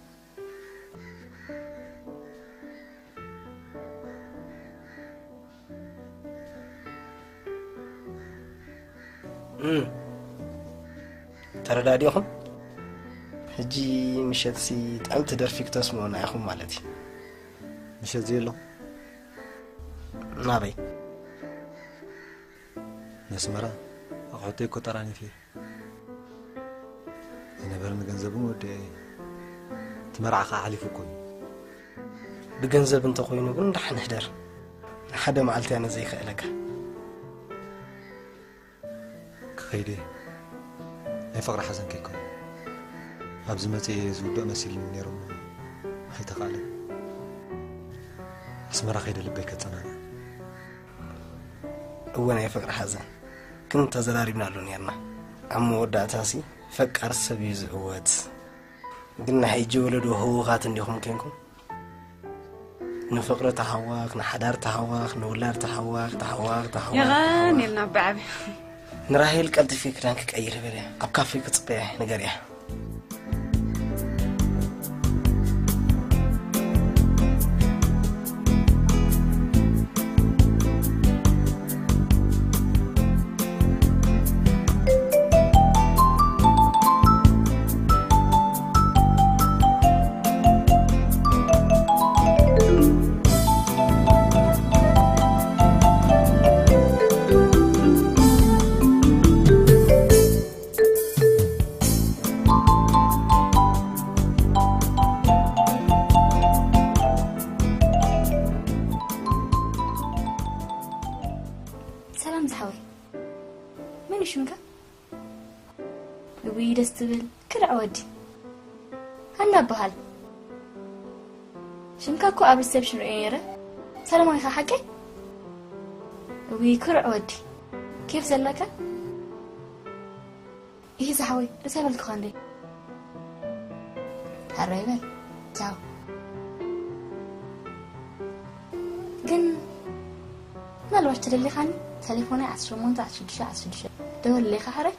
እም። ተረዳዲኹም? ሕጂ ምሸትሲ ጥዕምቲ ደርፊ ክተስምዑና ኢኹም ማለት እዩ። ምሸት ዘየሎ? ናበይ? ነስመራ ኣቑሑተይ እኮ ጠራኒፈ። ዝነበረኒ ገንዘብ እውን ወዲኤ። እቲ መርዓ ከዓ ሓሊፉ እኮ እዩ። ብገንዘብ እንተኾይኑ ግን ደሓን ህደር። ንሓደ መዓልቲ ኣነ ዘይክእለካ። ክኸይድ እየ። ናይ ፍቕሪ ሓዘን ከይኮነ። ኣብዚ መፅየ ዝውድእ መሲልኒ ነይሩ እሞ ኣይተኻእለን። ኣስመራ ከይደ ልበይ ከጸናንዕ። እወ ናይ ፍቕሪ ሓዘን። ግን ተዘራሪብናሉ ነይርና። ኣብ መወዳእታሲ ፈቃር ሰብ እዩ ዝዕወት። ግን ናይ ሕጂ ወለዶ ህውኻት እንዲኹም ኬንኩም። ንፍቕሪ ተሃዋኽ፣ ንሓዳር ተሃዋኽ፣ ንውላድ ተሃዋኽ፣ ተሃዋኽ፣ ተሃዋኽ፣ የቐን ተሃዋኽ። ኢልና ብዓቢ። ንራሄል ቀልጢፊ ክዳን ክቀይር በለ። ኣብ ካፌ ክጽበያ ንገርያ። ሰላም ዝሓወይ፣ መን እዩ ሽምካ? እውይ ደስ ትብል ክርዕ ወዲ። ሃና በሃል። ሽምካ እኮ ኣብ ሪሰፕሽን ርእየ ነይረ። ሰላማዊ ኢኻ ሓቀይ? እውይ ክርዕ ወዲ። ኬፍ ዘለካ? ይህ ዝሓወይ ርሰ በልክኻ እንዴ? ሕራይ በል። ቻው። ግን ምናልባት ተደሊኻኒ ተሌፎነይ ዓሰርተ ሸሞንተ ዓሰርተ ሽዱሽተ ዓሰርተ ሽዱሽተ ደወለለይ ኢኻ ሕራይ።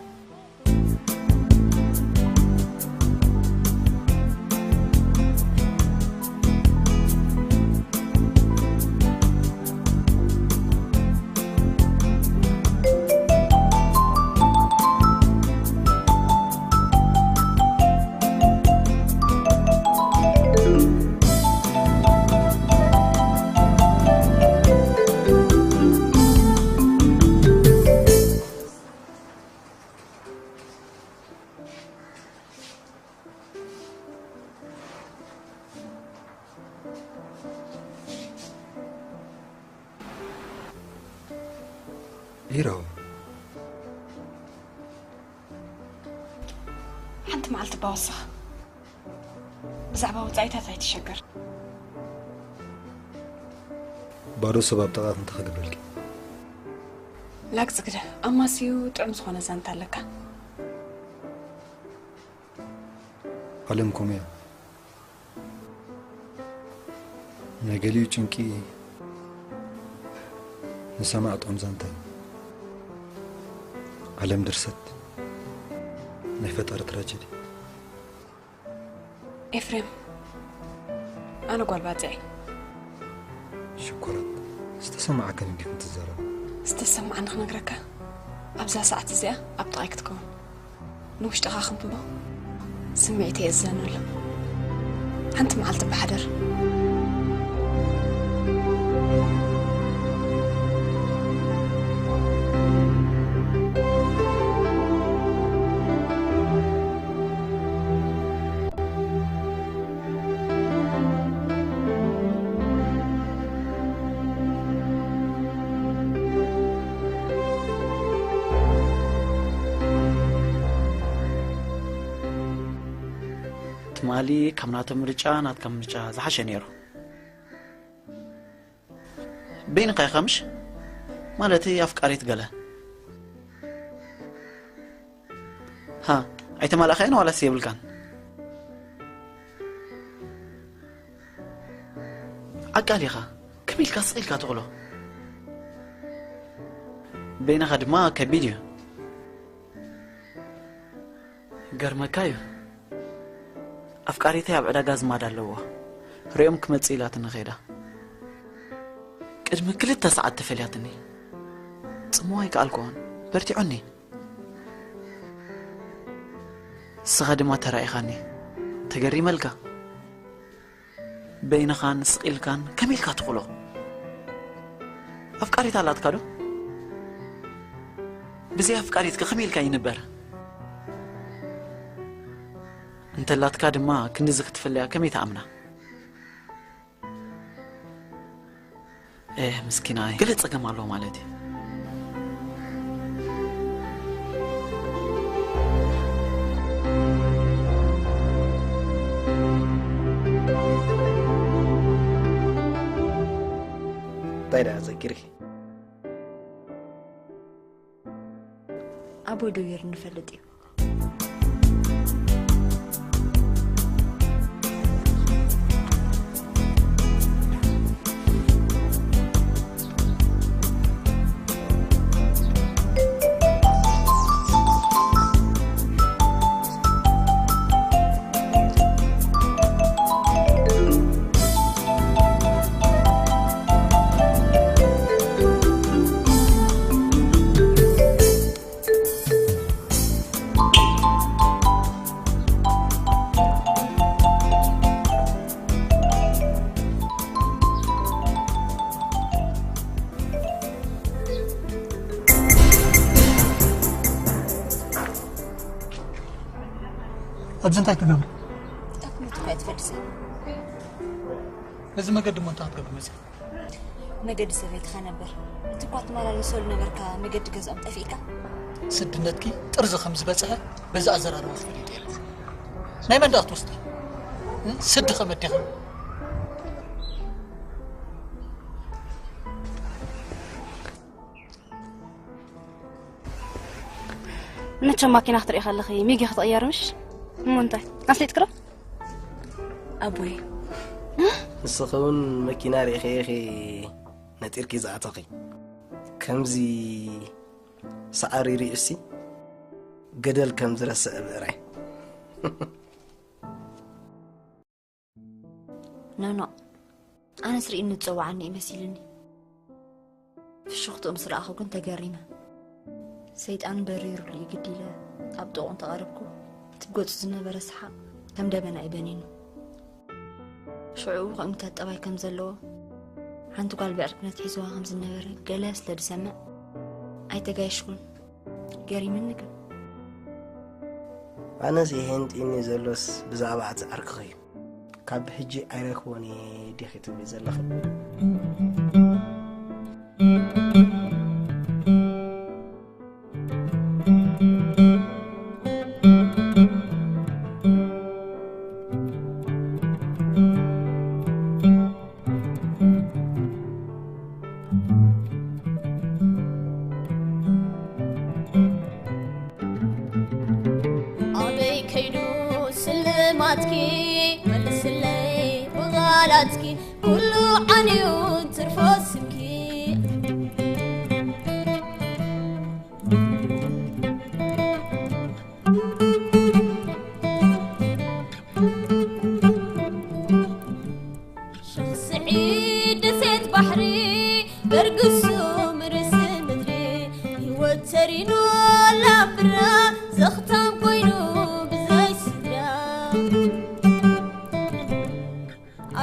ቢሮ ሓንቲ መዓልቲ ባወስኻ ብዛዕባ ወፃኢታት ኣይትሸገር። ባዶ ሰብ ኣብ ጥቓ ክንተ ክገብረልኪ? ላግፂ ግደ ኣማስዩ ጥዑም ዝኾነ ዛንታ ኣለካ። ዓለም ከምኡ እያ። ናይ ገሊኡ ጭንቂ ንሰማዕ ጥዑም ዛንታ እዩ። ዓለም ድርሰት ናይ ፈጣሪ ትራጀዲ። ኤፍሬም፣ ኣነ ጓል ባፅዕ። ሽኮራት ዝተሰማዓከን እንዲኹም ትዛረቡ። ዝተሰማዓኒ ክነግረካ ኣብዛ ሰዓት እዚኣ ኣብ ጥቓይ ክትከውን ንውሽጥኻ ክንብቦ ስምዒት የእዘነሉ። ሓንቲ መዓልቲ ብሓደር ትማሊ ካብ ናቶም ምርጫ ናትካ ምርጫ ዝሓሸ ነይሩ። በይንኻ ኢኻ ምሽ? ማለተይ ኣፍቃሪት ገለ። ሃ፣ ኣይተማላእካዮን ዋላስ የብልካን? ዓቃል ኢኻ፣ ከመይ ኢልካ ስቕ ኢልካ ትቕሎ? በይንኻ ድማ ከቢድ እዩ። ገርመካ እዩ። ኣፍቃሪተይ ኣብ ዕዳጋ ዝማድ ኣለዎ። ሪኦም ክመጽእ ኢላትኒ ከይዳ። ቅድሚ ክልተ ሰዓት ተፈልያትኒ። ጽምዋ ኣይከኣልኩዎን። በርቲዑኒ። ንስኻ ድማ ተራኢኻኒ። ተገሪመልካ። በይንኻን ስቕ ኢልካን ከመይ ኢልካ ትኽሎ? ኣፍቃሪት ኣላትካ ዶ? ብዘይ ኣፍቃሪትካ ከመይ ኢልካ ይንበር? እንተላትካ ድማ ክንድዚ ክትፍለያ ከመይ ትኣምና? ኤህ ምስኪናይ፣ ገለ ጸገም ኣለዎ ማለት እዩ። እንታይ ደኣ ዘኪርኪ? ኣቦይ ዶ ገይሩ ንፈልጥ እዩ። ኣብዚ እንታይ ትገብሪ? ኣክሎት እኳ ኣይትፈልሰ። በዚ መገዲ እሞ እንታይ ክትገብሪ መፂኺ? መገዲ ሰበይትኻ ነበር። እቲ እኳ ትመላለሰሉ ነበርካ መገዲ ገዝኦም ጠፊእካ? ስድነትኪ ጥርዚ ከም ዝበፅሐ በዚ ኣዘራርባ ክፈልጥ እየ። ናይ መን ደኣ ክትወስዲ? ስዲ ከመዲኻ? ነቸ ማኪና ክትርኢ ከለኺ ሚጊ ክትቕየር ምሽ? እሞ እንታይ ኣፍሊጥክዶ? ኣቦይ ንስኺ እውን መኪና ርኢኺ ኢኺ ነጢርኪ ዝኣተኺ። ከምዚ ሰዓሪ ርእሲ ገደል ከም ዝረስዕ ብዕራይ። ኖኖ ኣነስ ርእኒ ዝጸዋዓኒ እዩ መሲልኒ። ፍሽኽትኡ ምስ ረኣኹ ግን ተገሪመ። ሰይጣን በሪሩሉ እዩ ግዲ ኢለ ኣብ ጥቕኡ እንተቐረብኩ እቲ ገጹ ዝነበረ ሰሓቕ ከም ደበና እዩ በኒኑ። ሽዑ ከምኡታት ጠባይ ከም ዘለዎ ሓንቲ ጓል ብዕርክነት ሒዝዋ ከም ዝነበረ ገለ ስለ ዝሰምዕ ኣይተጋየሽኩን። ገሪምኒ ግን ኣነስ ይሄንጢኒ ዘሎስ ብዛዕባ እቲ ዓርክኺ እዩ። ካብ ሕጂ ኣይረክቦን እየ ዲኺ ትብሊ ዘለኺ? ቃላትኪ ኩሉ ዓንዩ ትርፎ ስምኪ። ሸኽስዒ ደሴት ባሕሪ በርግሱ ምርስ ምድሪ ህይወት ተሪኖ ላብራ ዘኽታም ኮይኑ ብዘይ ስድራ።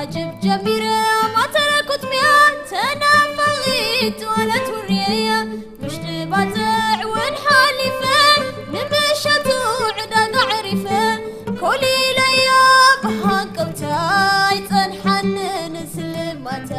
ኣጅብ ጀሚረ ማተረ ኩትምያ ተናፋቒት ወለት ውርየያ ምሽጢ ባጽዕ እውን ሓሊፈ ንምሸቱ ዕዳጋ ዕሪፈ ኮሊለያ ብሃንቀውታ ይጸንሓኒ ንስልማታ።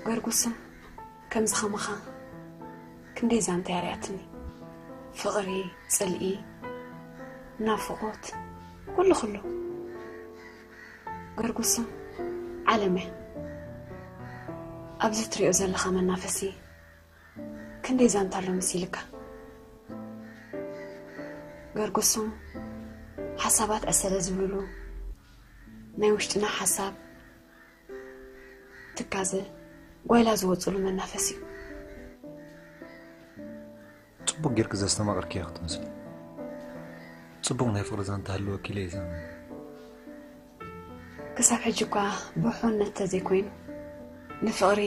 ገርጉስም ከምዚ ኸማኻ ክንደይ ዛንታ ያርያትኒ። ፍቕሪ፣ ጽልኢ፣ ናፍቖት፣ ኩሉ ኩሉ። ገርጉስም ዓለም እያ። ኣብዚ ትሪኦ ዘለኻ መናፈሲ ክንደይ ዛንታ ኣሎ መሲልካ። ገርጉስም ሓሳባት ዕሰለ ዝብልሉ፣ ናይ ውሽጥና ሓሳብ ትካዘ ጓይላ ዝወፅሉ መናፈሲ እዩ። ጽቡቕ ጌርኪ ዘስተማቐርክያ ክትመስሊ። ጽቡቕ ናይ ፍቕሪ ዛንታ ሃለወኪ ኢለ እየ ዝኣምን። ክሳብ ሕጂ እኳ ብውሕነት ተዘይኮይኑ ንፍቕሪ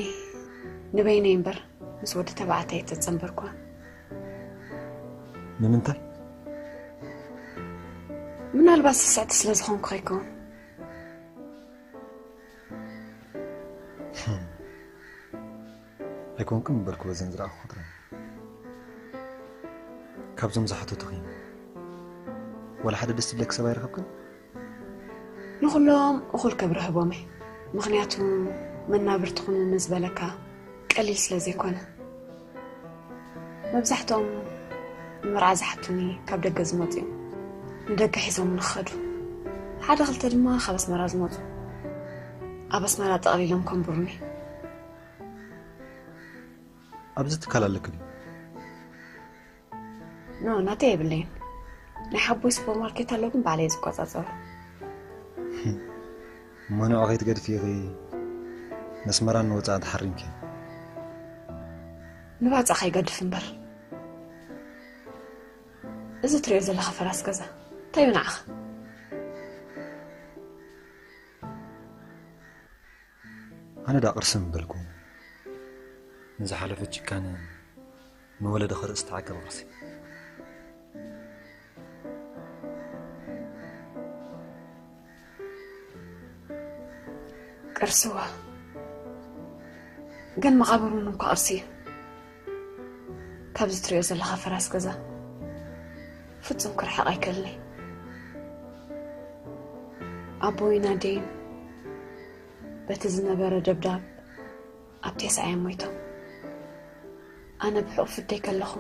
ንበይነይ እምበር ምስ ወዲ ተባዕታይ ኣይተጸንበርኩዋን። ንምንታይ? ምናልባት ስስዕቲ ስለ ዝኾንኩ ከይከውን። ኣይኮንክን ምበልኩ በዘን ዝረኣኹ ጥራይ። ካብዞም ዝሓተቱኺ ዋላ ሓደ ደስ ዝብለኪ ሰብ ኣይረኸብክን? ንኹሎም እኹል ክብሪ ህቦም እየ። ምኽንያቱ መናብርቲ ኩኑኒ ዝበለካ ቀሊል ስለ ዘይኮነ። መብዛሕትኦም ንመርዓ ዝሓቱኒ ካብ ደገ ዝመፁ እዮም። ንደገ ሒዞም ንኸዱ። ሓደ ክልተ ድማ ካብ ኣስመራ ዝመፁ ኣብ ኣስመራ ጠቕሊሎም ከንብሩኒ። ኣብዚ ትካል ኣለኪ ድዩ? ኖ፣ ናተይ የብለይን። ናይ ሓቦይ ሱፐርማርኬት ኣሎ፣ ግን ባዕለይ ዝቆጻጸሮ። እሞ ንዑ ከይትገድፊ ኢኺ። ነስመራን ንወጻኢ ተሓሪምኪ። ንባጻ ከይገድፍ እምበር። እዚ ትሪኦ ዘለኻ ፈራስ ገዛ እንታይ እዩ ንዓኻ? ኣነ ዳ ቅርሲ ምበልኩ ንዝሓለፈ ጭካነ ንወለዶ ከርእስ ተዓቀበ ቅርሲ። ቅርስዋ ግን መቓብር እውን እንኳ ቅርሲ እዩ። ካብዚ ትሪኦ ዘለኻ ፈራስ ገዛ ፍጹም ክርሕቕ ኣይክእልን እየ። ኣቦይን ኣደይን በቲ ዝነበረ ደብዳብ ኣብ ቴስዓ እዮም ሞይቶም። ኣነ ብሕቑፍ ኣደይ ከለኹ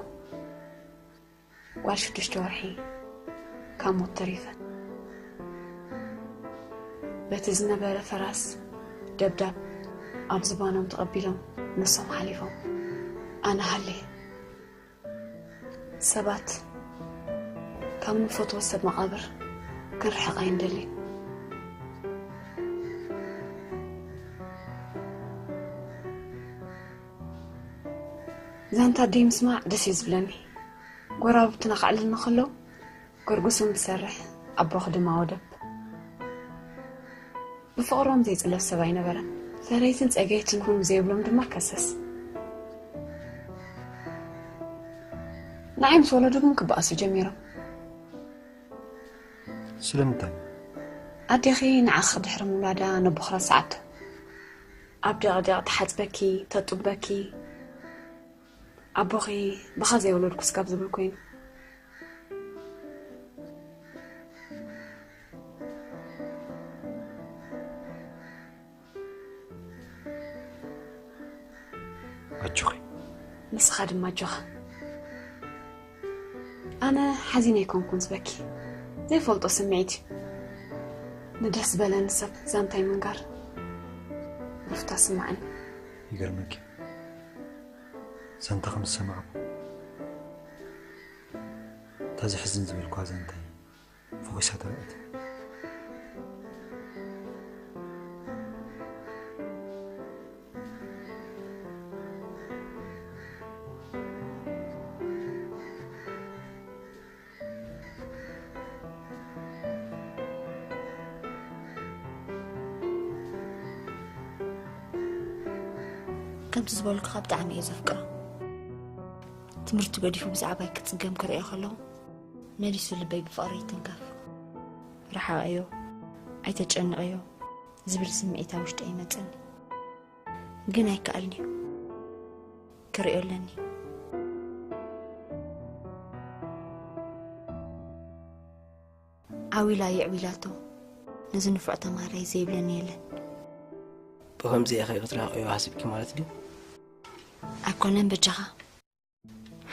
ጓል ሽዱሽተ ወርሒ ካብ ሞት ተሪፈ። በቲ ዝነበረ ፈራስ ደብዳብ ኣብ ዝባኖም ተቐቢሎም ነሶም ሓሊፎም። ኣነ ሃልየ ሰባት ካብ ንፈትዎ ሰብ መቓብር ክንርሕቕ ኣይንደልን። ዛንታ ኣደይ ምስማዕ ደስ እዩ ዝብለኒ። ጎረባብትና ከዕልልና ከለዉ ገርጉስም ዝሰርሕ ኣቦ ክድማ ወደብ። ብፍቕሮም ዘይጽለፍ ሰብ ኣይነበረን። ፈረይትን ጸገይትን ኩኑ ዘይብሎም ድማ ከሰስ። ንዓይ ምስ ወለዱ ግን ክበኣሱ ጀሚሮም። ስለምንታይ? ኣዴኺ ንዓኺ ድሕሪ ምውላዳ ነቦኺ ረስዓቶ። ኣብ ደቕደቕ ትሓጽበኪ፣ ተጡበኪ። ኣቦኺ ብኻ ዘይወለድኩስ ካብ ዝብል ኮይኑ። ኣጆኺ። ንስኻ ድማ ኣጆኻ። ኣነ ሓዚነ ኣይኮንኩን ዝበኪ። ዘይፈልጦ ስምዒት እዩ። ንደስ ዝበለኒ ሰብ ዛንታይ ምንጋር ሩፍታ ስማዕኒ። ይገርመኪ፣ ዛንታ ከም ዝሰማዕኩ፣ እታ ዘሕዝን ዝበልኳ ዛንታ እዩ። ፈኺሳ ተራእየት። ከምቲ ዝበልኩኻ ብጣዕሚ እየ ዘፍቅሮ። ትምህርቲ ገዲፉ ብዛዕባይ ክጽገም ክርእዮ ከለኹ፣ መሊሱ ልበይ ብፍቕሪ ይትንከፍ። ርሓቐዮ፣ ኣይተጨንቐዮ ዝብል ስምዒት ኣብ ውሽጠይ ይመጸኒ። ግን ኣይከኣልን'ዩ። ክርእዮ ኣለኒ። ዓው ኢላ የዕው ኢላቶ፣ ነዚ ንፉዕ ተማሃራይ ዘይብለኒ የለን። ብኸምዚ ኢኺ ክትራቐዮ ሓሲብኪ ማለት ድዩ? ኣይኮነን በጃኻ።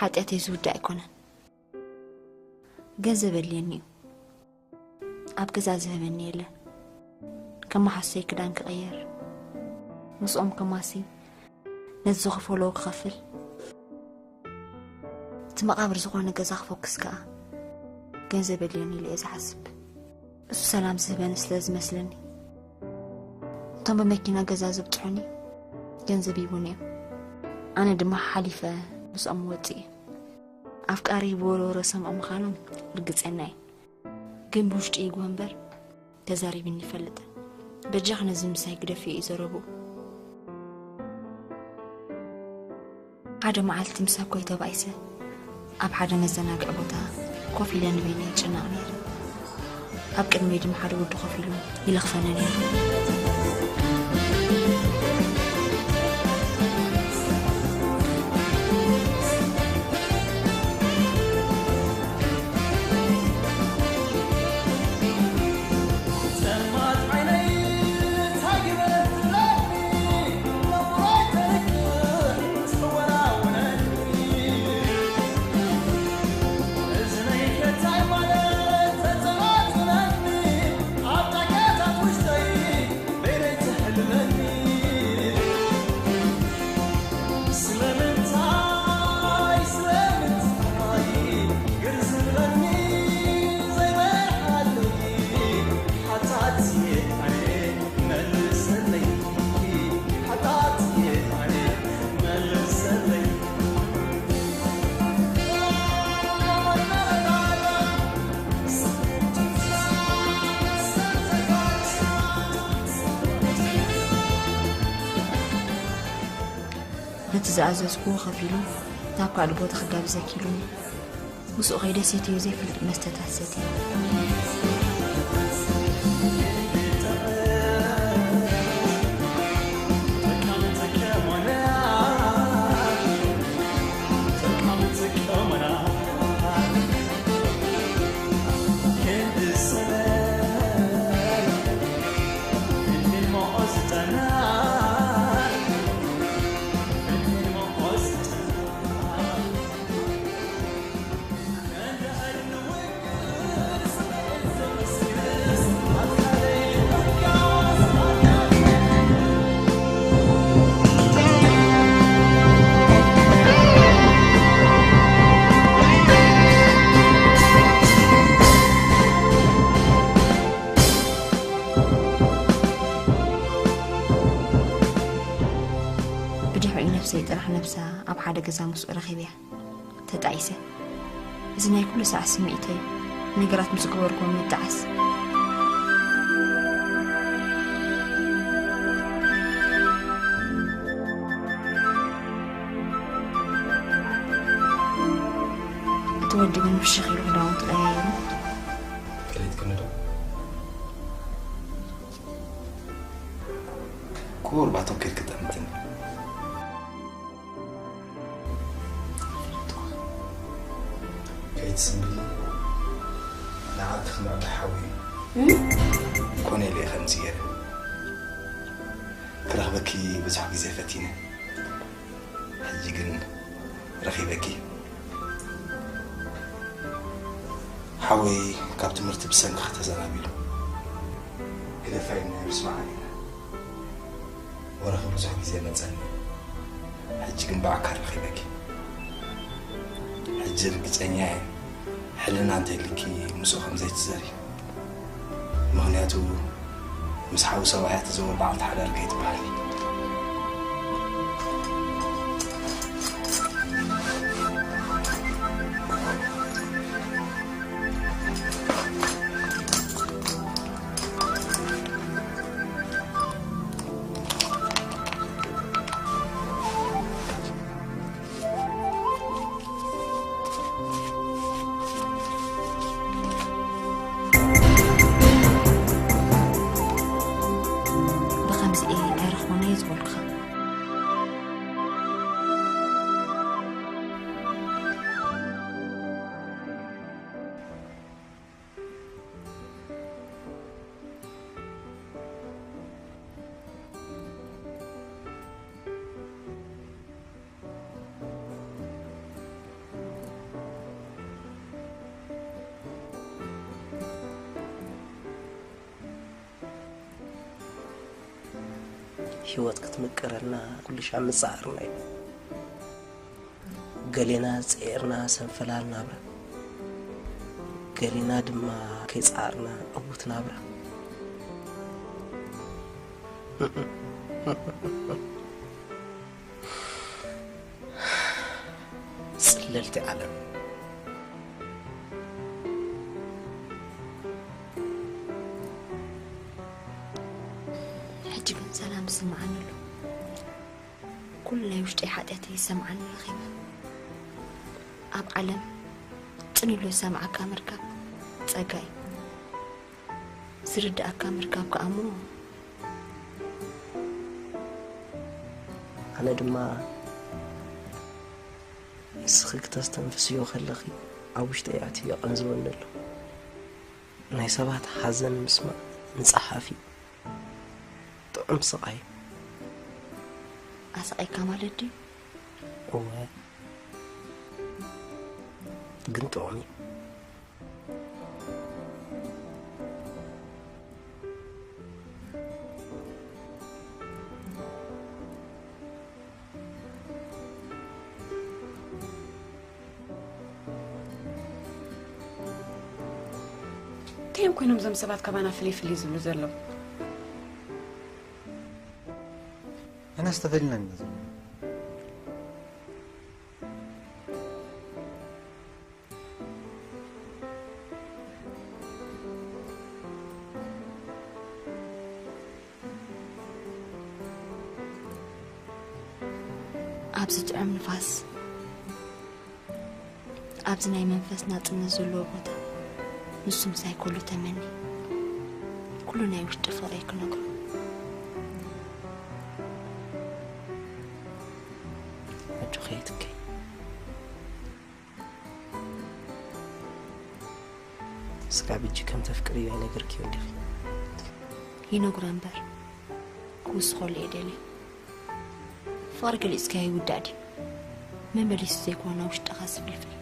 ሓጢኣተይ ዝውዳእ ኣይኮነን። ገንዘብ የድልየኒ እዩ። ኣብ ገዛ ዝህበኒ የለን። ከመሓሶይ ክዳን ክቕየር፣ ምስኦም ከማሲ፣ ነቲ ዝኸፈሎ ክኸፍል፣ እቲ መቓብር ዝኾነ ገዛ ክፈኩስ ከኣ ገንዘብ የድልየኒ ኢለ እየ ዝሓስብ። እሱ ሰላም ዝህበኒ ስለ ዝመስለኒ። እቶም ብመኪና ገዛ ዘብጽሑኒ ገንዘብ ይህቡኒ እዮም። ኣነ ድማ ሓሊፈ ምስኦም ወጽእ እየ። ኣፍቃሪ ብወረወረ ሰምዖ ምዃኖም ርግጸና እየ። ግን ብውሽጢ ይግቦ እምበር ተዛሪብኒ ይፈልጥ። በጃኽ ነዚ ምሳይ ግደፍዮ እዩ ዘረብኡ። ሓደ መዓልቲ ምስ ኣኮይ ተባኢሰ ኣብ ሓደ መዘናግዒ ቦታ ኮፍ ኢለ ንበይነይ ይጭነቕ ነይረ። ኣብ ቅድመይ ድማ ሓደ ወዲ ኮፍ ኢሉ ይለኽፈኒ ነይሩ። ነቲ ዝኣዘዝኩዎ ከፊሉ ናብ ካልእ ቦታ ክጋብዘኪ ኢሉኒ። ምስኡ ከይደ ሰትዮ ዘይፈልጥ መስተታት ሰትየ። ብድሕሪኡ ነፍሰይ ጥራሕ ነብሳ ኣብ ሓደ ገዛ ምስኡ ረኺበያ። ተጣኢሰ። እዚ ናይ ኩሉ ሰዓት ስምዒተይ እዩ። ነገራት ምስ ገበርኩዎም ምጥዓስ። እቲ ወዲ ግን ፍሽኽ ኢሉ ክዳውንቱ ቀያይሩ። ጥሪት ክንዶ? ክቡር ባቶ ኬር ክጠምትን ከይትስምብሊ ንዓቲ ክምዕዳ ሓዊ ኮነ ኢለ ከምዚ ገይረ ክረኽበኪ ብዙሕ ግዜ ፈቲነ። ሕጂ ግን ረኺበኪ። ሓወይ ካብ ትምህርቲ ብሰንኪ ተዘናቢሉ። ግደፋይ ምስ መዓል ኢና። ወረኺ ብዙሕ ግዜ መጸኒ። ሕጂ ግን ብኣካል ረኺበኪ። ሕጂ ርግጸኛ እየ ሕልና እንተልኪ ምስኡ ከም ዘይትዘሪ። ምኽንያቱ ምስ ሓው ሰብኣያ ትዘውር በዓልቲ ሓዳር ከይትበሃል። ብኸምዚ እየ ኣይረኽቦን እየ ዝበልኩኻ። ህይወት ክትምቅረልና ኩሉ ሻዕ ምጽዓርና እዩ። ገሌና ጸዒርና ሰንፈላል ናብራ፣ ገሌና ድማ ከይጸዓርና ዕዉት ናብራ። ጽለልቲ ዓለም። ሕጂ ግን ሰላም ይስምዓኒ ኣሎ። ኩሉ ናይ ውሽጠይ ሓጢኣተይ ይሰምዓኒ ረኺበ። ኣብ ዓለም ጽን ኢሉ ዝሰምዓካ ምርካብ ጸጋ እዩ። ዝርድኣካ ምርካብ ከኣ እሞ ኣነ ድማ ንስኺ ክተስተንፍስዮ ከለኺ ኣብ ውሽጠይ ኣትዩ የቐንዝወኒ ኣሎ። ናይ ሰባት ሓዘን ምስማዕ ንጸሓፊ ጥዑም ስቓይ። ኣስቓይካ ማለት ድዩ? እወ፣ ግን ጥዑም እዩ። እንታይ እዮም ኮይኖም እዞም ሰባት ካባና ፍልይ ፍልይ ዝብሉ ዘለዉ? ኣናስ ተፈሊና ኢና ዘለና። ኣብዚ ጥዑም ንፋስ፣ ኣብዚ ናይ መንፈስ ናጽነት ዘለዎ ቦታ፣ ንሱ ምሳይ ከሎ ተመኒ። ኩሉ ናይ ውሽጢ ፍቕረይ ክነግሮ። ኣጆኺ ኣይትብከይ። ስጋብ ሕጂ ከም ተፍቅርዮ ኣይነገርክዮን ዲኺ? ይነግሮ እምበር፣ ክውስኸሉ እየ ደልየ። ፍቕሪ ገሊጽካዮ ይውዳእ ድዩ? መመሊሱ ዘይኮነ ውሽጥኻ ዝፍልፍል።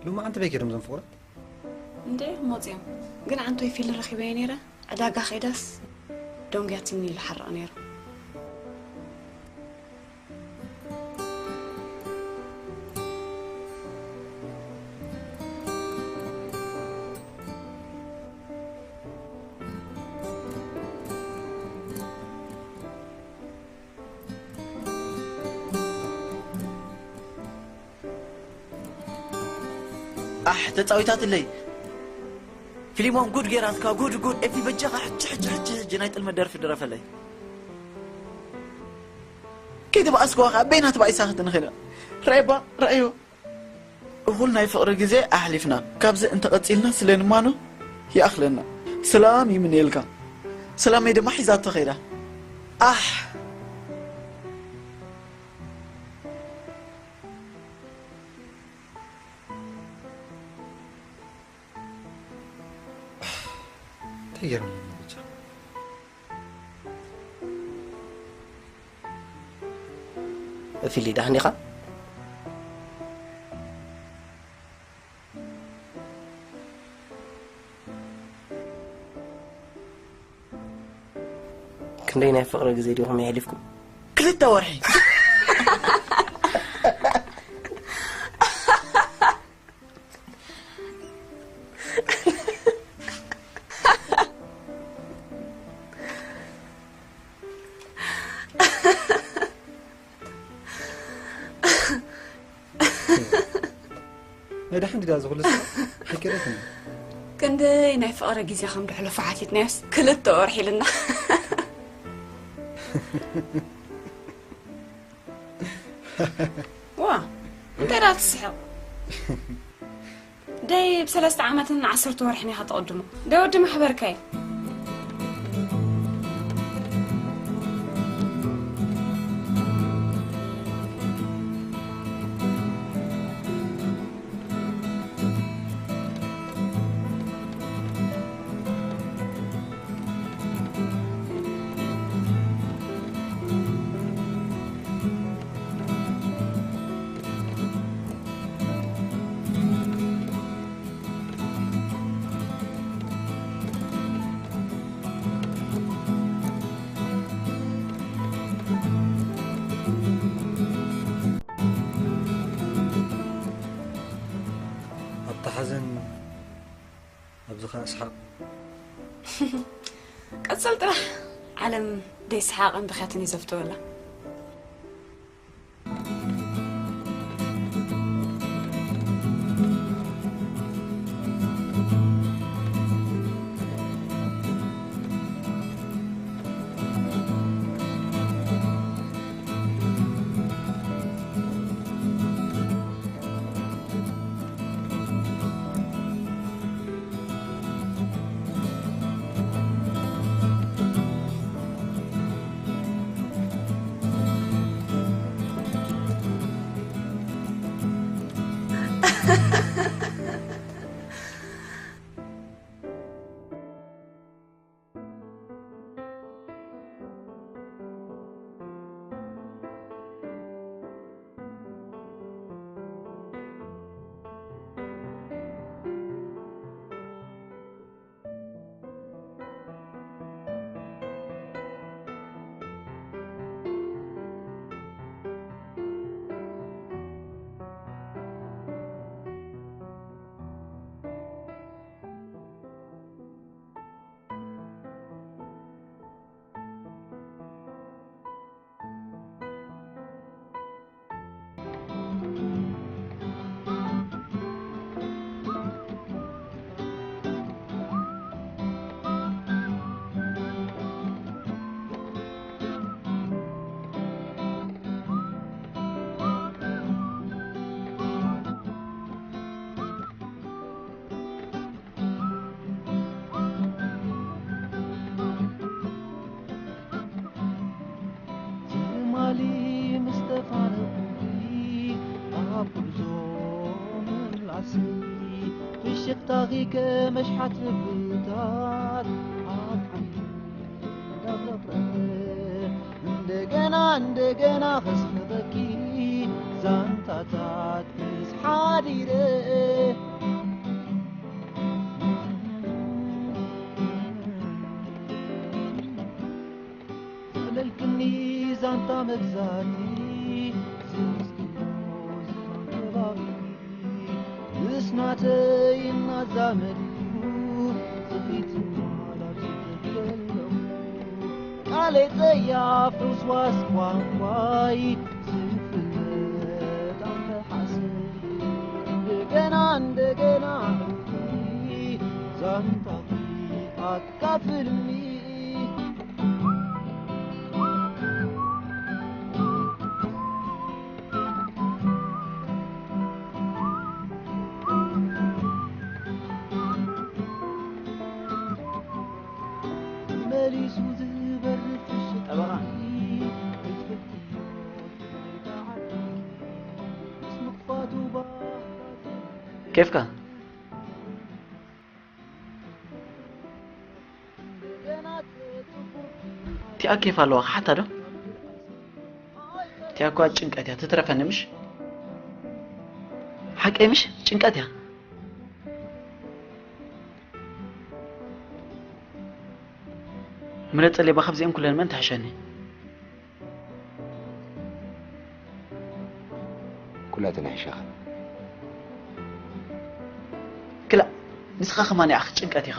ሎማዓንቲ በይ ከይዶም እዞም ፍቑራት? እንዴ፣ መፂኦም። ግን ዓንቶይ ፊል ረኺበዮ ነይረ። ዕዳጋ ከይዳስ ደንጉያትኒ ኢሉ ሓርቕ ነይሩ። ኣሕ፣ ተጻዊታትለይ። ፊሊሞን ጉድ ጌራትካ ጉድ ጉድ። ኤፊ በጃኻ ሕጂ ሕጂ ሕጂ ሕጂ ናይ ጥልመት ደርፊ ድረፈለይ። ከይተባኣስክዋ ኸዓ በይና ተባኢሳ ክትንኽእል። ራእይባ ራእዮ። እኹል ናይ ፍቕሪ ግዜ ኣሕሊፍና። ካብዚ እንተቐጺልና ስለ ንማኖ ይኣኽለና። ሰላም ይምነየልካ። ሰላመይ ድማ ሒዛቶ ኸይዳ። ኣሕ። እንታይ ገይሮም ብቻ። ፊሊ፣ ደሓን ዲኻ? ክንደይ ናይ ፍቕሪ ግዜ ዲኹም የሕሊፍኩም? ክልተ ወርሒ። ናይ ደሓን ድዳ ዝኹሉ ሰብ ኣይከደትን። ክንደይ ናይ ፍቕሪ ግዜ ከም ድሕለፎ ሓቲትናዮስ ክልተ ወርሒ ኢልና። ዋ፣ እንታይ ደኣ ትስሕቕ? ደይ ብሰለስተ ዓመትን ዓሰርተ ወርሕን ኢኻ ተቐድሞ። ደይ ወዲ ማሕበርካይ። ኣብታ ሓዘን ኣብዚ ኸኣ ስሓቕ። ቀጽል ጥራሕ። ዓለም ደይ ሰሓቕን ብኽያትን እዩ ዘፍተወላ። ትማሊ ምስ ተፋነኹኺ ኣብ ጉዕዞ ምላሲ፣ ፍሽኽታኺ ከመሽሓት ልብታት ኣብ ዓንዲ እንዳብረቕረቐ፣ እንደገና እንደገና ከስሕቐኪ ዛንታታት ምስ ሓዲረ። ዘዕለልክኒ ዛንታ መግዛእቲ፣ ዝምስክኖ ዝማን ከባቢ፣ ምስ ናተይ እናዛመድኩ፣ ጽፊትና ላብ ዝትከሎ። ቃለይ ጸያፍ ርውስዋስ ቋንቋይ፣ ዝፍለጥ ኣተሓሰይ፣ እንደገና እንደገና ዕውቲ፣ ኣካፍልኒ። መሊሱ ዝበርር ፍሽኽታ ጠበቓ። ምስ ምኽፋቱ ባህታ ኬፍካ? እቲኣ ኬፍ ኣለዋ ክሓታ ዶ? እቲኣ እኳ ጭንቀት እያ ትትረፈኒ ምሽ? ሓቀይ ምሽ? ጭንቀት እያ። ምረጸለይ፣ ካብዚኦም ኩለን መን ትሕሸኒ? ኩላተን ይሕሸኻ። ክላእ፣ ንስኻ ከማን ይኣኽ ጭንቀት ኢኻ።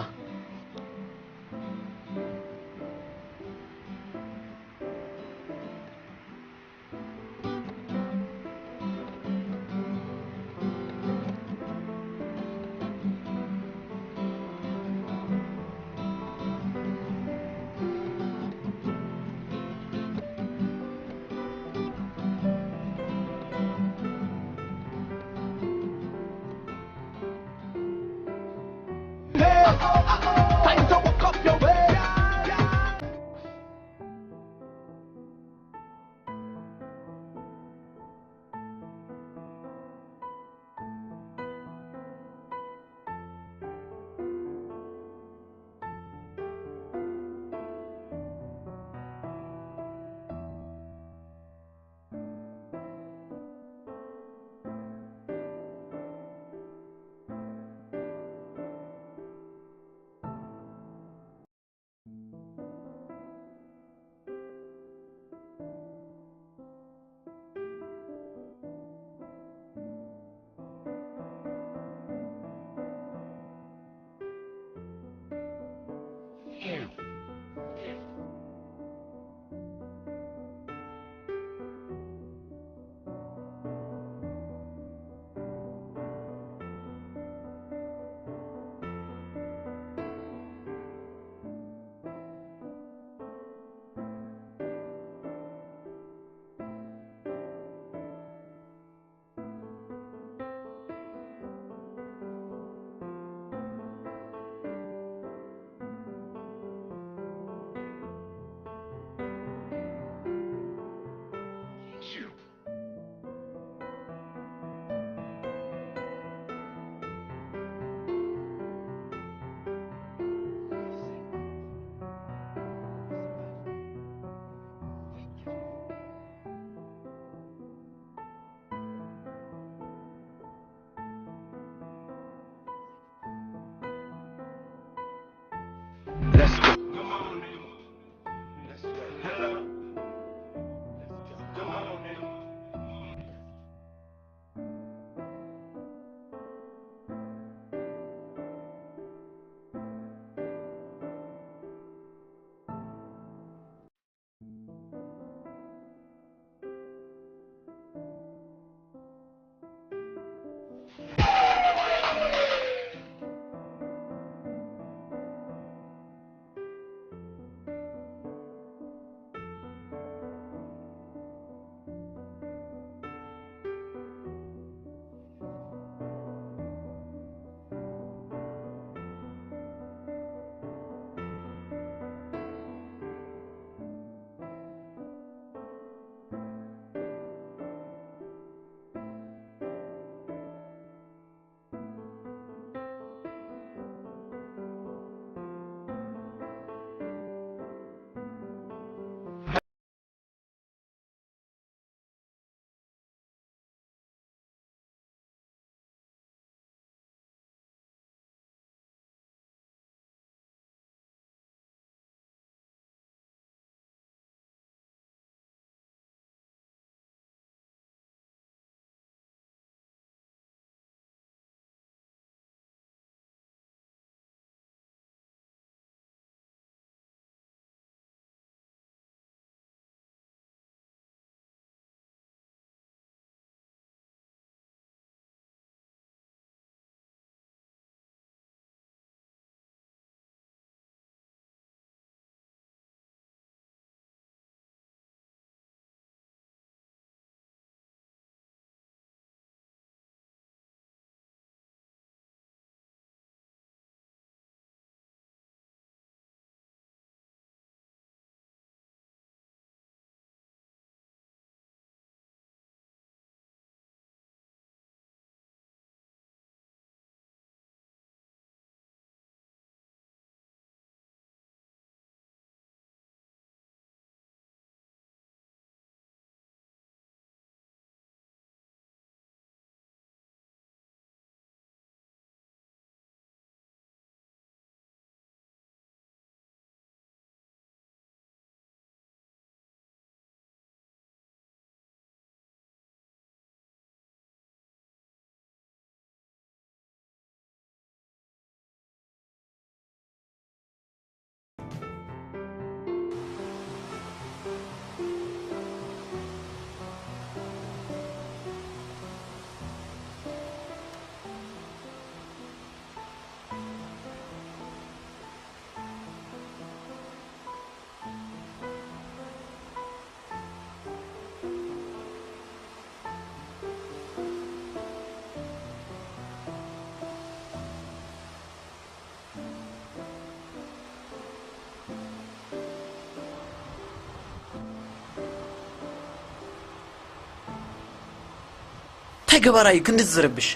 ገባራ እዩ ክንዲ ዝርብሽ።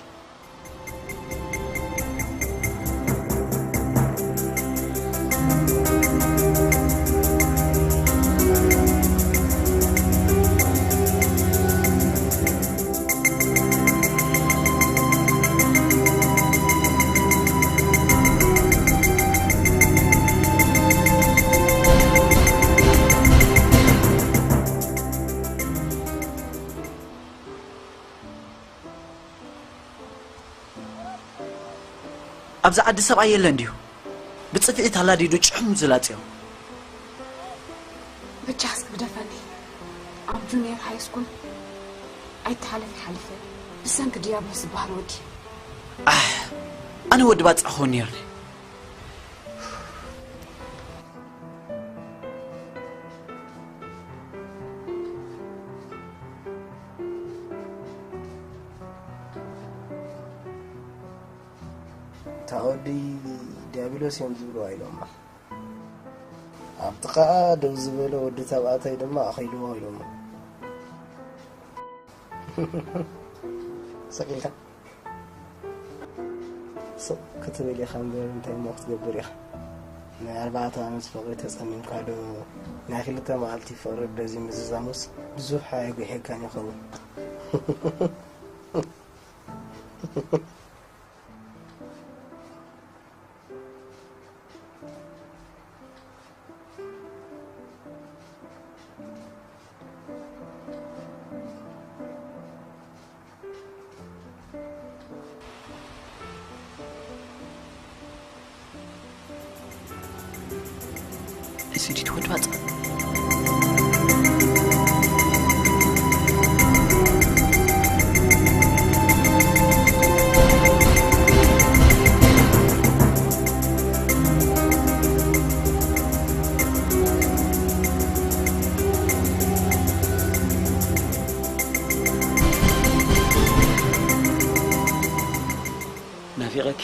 ኣብዚ ዓዲ ሰብኣይ የለን ድዩ? ብጽፍዒት ኣላዲዱ ጭሕሙ ዝላጽዮ። ብቻ እስኪ ግደፈኒ። ኣብ ጁኒየር ሃይ ስኩል ኣይተሓለፊ ሓሊፈ ብሰንኪ ድያብሎስ ዝበሃል ወዲ። ኣሕ፣ ኣነ ወዲ ባጽዕ ክኸውን ነይርኒ። እታ ወዲ ዲያብሎስ እዮም ዝብልዋ ኢሎማ። ኣብቲ ኸኣ ደው ዝበለ ወዲ ተባዕታይ ድማ ኣኺልዎ ኢሎማ። ስቕ ኢልካ ስቕ ክትብል ኢኻ እምበር እንታይ እሞ ክትገብር ኢኻ? ናይ ኣርባዕተ ዓመት ፍቕሪ ተጸሚምካ ዶ ናይ ክልተ መዓልቲ ፍቕሪ በዚ ምዝዛሙስ ብዙሕ ኣየጒሒካን ይኸውን። እዚ ድዩ ወዲ ባጽዕ? ናፊቐኪ።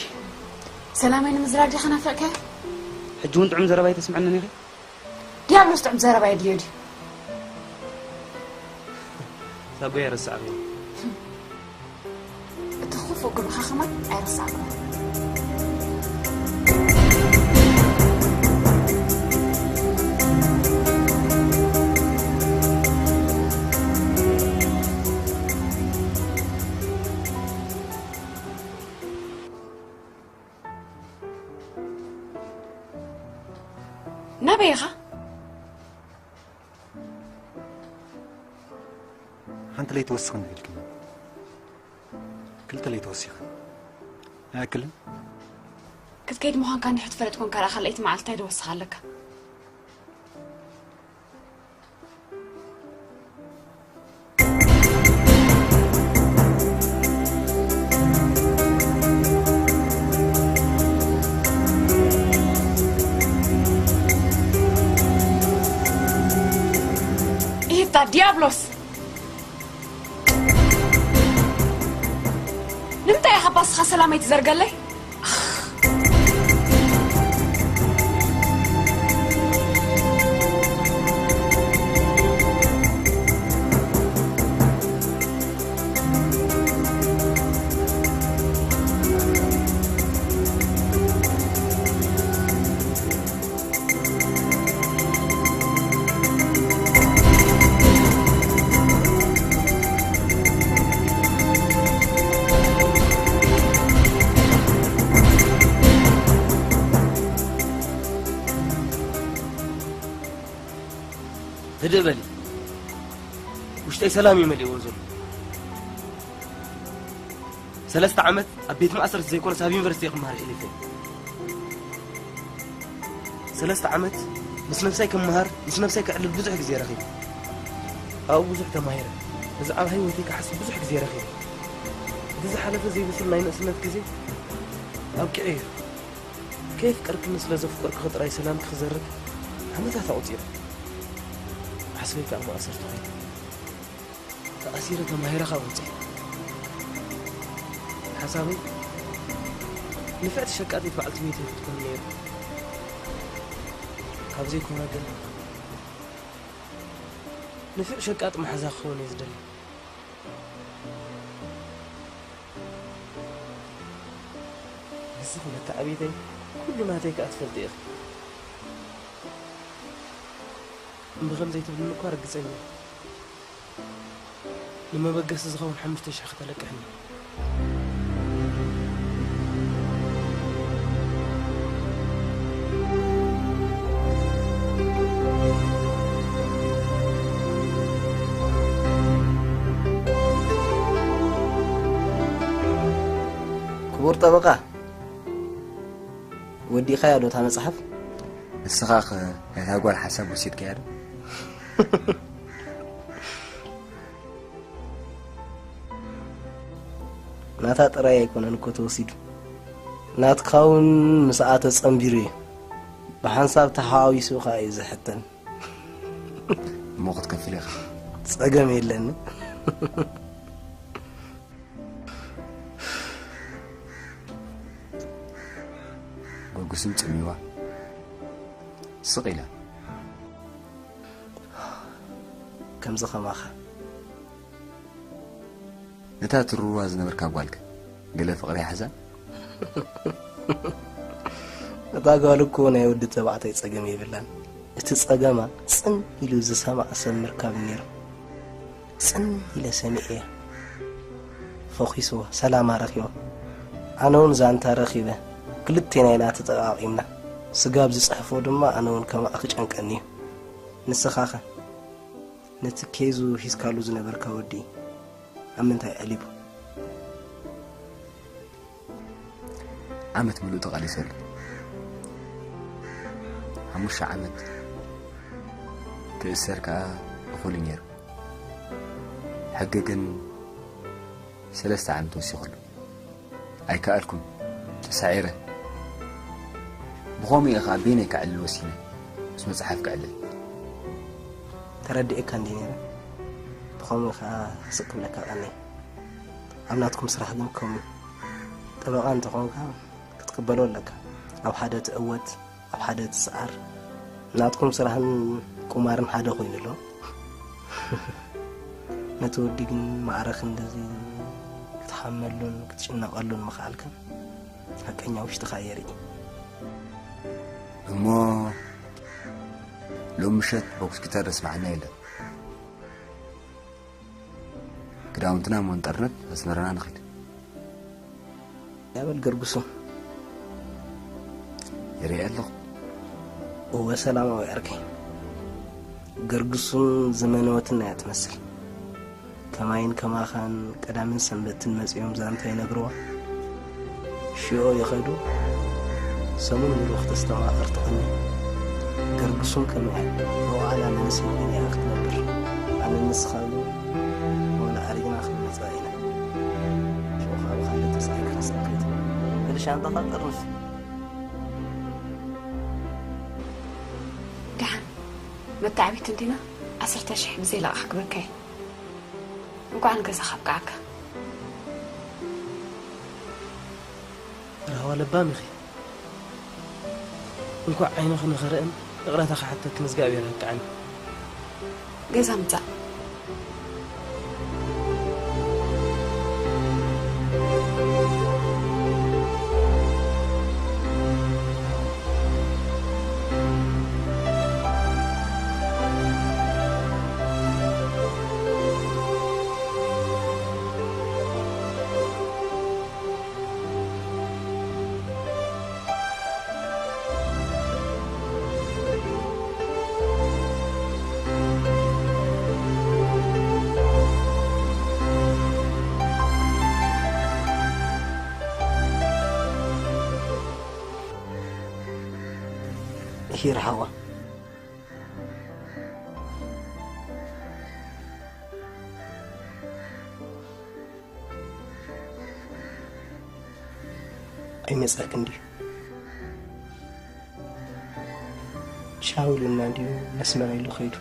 ሰላመይ ንምዝራብ ዲኻ ናፊቕካዮ? ሕጂ እውን ጥዑም ዘረባ ኣይተስምዐንን ኢኺ? ዲያብሎስ ጥዑም ዘረባ የድልዮ ድዩ? ሳጎይ ኣይረሳዕኽዮ። እቲ ክፉእ ግብርኻ ከማን ኣይረሳዕኩን። ናበይ ኢኻ? ሓንቲ ለይቲ ወስኽን ኢልክኒ። ክልተ ለይቲ ወሲኽን። ኣይኣክልን? ክትከይድ ምዃንካ እንድሕር ትፈልጥ ኮንካ ደኣ ካልኣይቲ መዓልቲ እንታይ ዶ ወስኻ ኣለካ? ኢታ ዲያብሎስ! ንምንታይ ኢኻ ባስኻ ሰላም ኣይትዘርገለይ? ህድእ በሊ። ውሽጠይ ሰላም እዩ መሊእዎ ዘሎ። ሰለስተ ዓመት ኣብ ቤት ማእሰርቲ ዘይኮነስ ኣብ ዩኒቨርሲቲ ክመሃር ሕሊፈ። ሰለስተ ዓመት ምስ ነብሳይ ክመሃር፣ ምስ ነብሳይ ክዕልል ብዙሕ ግዜ ረኺበ። ኣብኡ ብዙሕ ተማሂረ። ብዛዕባ ህይወተይ ክሓስብ ብዙሕ ግዜ ረኺበ። እቲ ዝሓለፈ ዘይብሱል ናይ ንእስነት ግዜ ኣብቂዑ እዩ። ከየፍቀርክኒ ስለ ዘፍቀርኩኺ ጥራይ ሰላምኪ ክዘርግ ዓመታት ኣቑጺረ። ዓስበይ ከኣ ማእሰርቲ ኮይነ። ተኣሲረ ተማሂረ ካብ ወጺኤ። ሓሳበይ ንፍዕቲ ሸቃጢት በዓልቲ ቤተይ ክትኮኒ ነይሩ። ካብ ዘይኮነ ግን ንፍዕ ሸቃጥ መሓዛ ክኸውን እየ ዝደሊ። እዚ መተዓብይተይ ኩሉ ናተይ ከኣ ትፈልጢ ኢኺ። እምቢ ከም ዘይትብልኒ እኳ ርግጸኛ እየ። ንመበገሲ ዝኸውን ሓሙሽተ ሽሕ ከተለቅሕኒ። ክቡር ጠበቃ፣ ወዲእኻያ ዶ እታ መጽሓፍ? ንስኻ ኸ ናይታ ጓል ሓሳብ ወሲድካያ ዶ? ናታ ጥራይ ኣይኮነን እኮ ተወሲዱ፣ ናትካ እውን ምስኣ ተጸንቢሩ እዩ። ብሓንሳብ ተሓዋዊሱ ኸኣ እዩ ዝሕተም። እሞ ክትከፍል ኢኻ። ጸገም የለን። ጎጉስም ጽሚዋ ስቕ ኢላ። ከምዚ ከማኻ። ነታ ትርዋ ዝነበርካ ጓልከ ገለ ፍቕሪ ይሓዛ? እታ ጓል እኮ ናይ ወዲ ተባዕታይ ጸገም የብላን። እቲ ጸገማ ጽን ኢሉ ዝሰማዕ ሰብ ምርካብ ነይሩ። ጽን ኢለ ሰሚዐያ። ፈኺስዋ፣ ሰላማ ረኺባ። ኣነ እውን ዛንታ ረኺበ። ክልቴና ኢና ተጠቓቒምና። ስጋብ ዝጽሕፎ ድማ ኣነ እውን ከማኣ ክጨንቀኒ እዩ። ንስኻኸ? ነቲ ኬዙ ሒዝካሉ ዝነበርካ ወዲ ኣብ ምንታይ ኣዕሊቡ? ዓመት ምሉእ ተቓሊሰሉ። ሓሙሽተ ዓመት ክእሰር ከኣ እኹል እዩ ነይሩ። ሕጊ ግን ሰለስተ ዓመት ወሲኸሉ። ኣይከኣልኩን፣ ተሳዒረ። ብኸምኡ እየ ኸኣ በይነይ ከዕልል ወሲነ፣ ምስ መጽሓፍ ከዕልል። ተረዲኤካ እንድየ ነይረ። ብኸምኡ ኸኣ ስቕ ክብለካ ቀንየ። ኣብ ናትኩም ስራሕ ግን ከምኡ እዩ። ጠበቓ እንተኾንካ ክትቅበሎ ኣለካ። ኣብ ሓደ ትዕወት፣ ኣብ ሓደ ትስዓር። ናትኩም ስራሕን ቁማርን ሓደ ኮይኑ ኣሎ። ነቲ ወዲ ግን ማዕረ ክንድዚ ክትሓመሉን ክትጭነቐሉን ምኽኣልካ ሓቀኛ ውሽጥኻ የርኢ። እሞ ሎም ምሸት ቦክስ ጊታር ዘስማዓና የለን። ክዳውንትና እሞ ንጠርነፍ ኣስመራና ንኺድ። ያበል ገርግሱ። ይርኢ ኣለኹ። እወ ሰላማዊ ዓርከይ። ገርግሱን ዝመነወትን እያ ትመስል። ከማይን ከማኻን ቀዳምን ሰንበትን መጺኦም ዛንታ ይነግርዋ። ሽዑ ይኸዱ። ሰሙን ሙሉእ ክተስተማቕር ትቐኒ። ገርግሱን ከመይ እያ። መዋዕላ መንእሰይ ኮይና እያ ክትነብር። ኣነ ንስኻ ግን ወላ ኣሪግና ክንመጽኣ ኢና። ሽዑ ኸኣ ብኻልእ ተስኣይ ክንስእክት። በል ሻንጣኻ ጠርንፍ። ደሓን መተዓቢት እንዲና ዓሰርተ ሽሕ ብዘይ ለቓሕ ክበካ እየ። እንኳዕ ንገዛኻ ኣብቅዓካ። ራህዋ ለባም ኢኺ። እንኳዕ ዓይንኺ ንኽርእን ይቕረታ ክሓተክን እግዚኣብሔር ኣብቅዓኒ። ገዛ ምጻእ። ሂር ሓዋ። ኣይመጻክን ድዩ? ቻው ኢሉና ድዩ ነስመራ ኢሉ ከይዱ?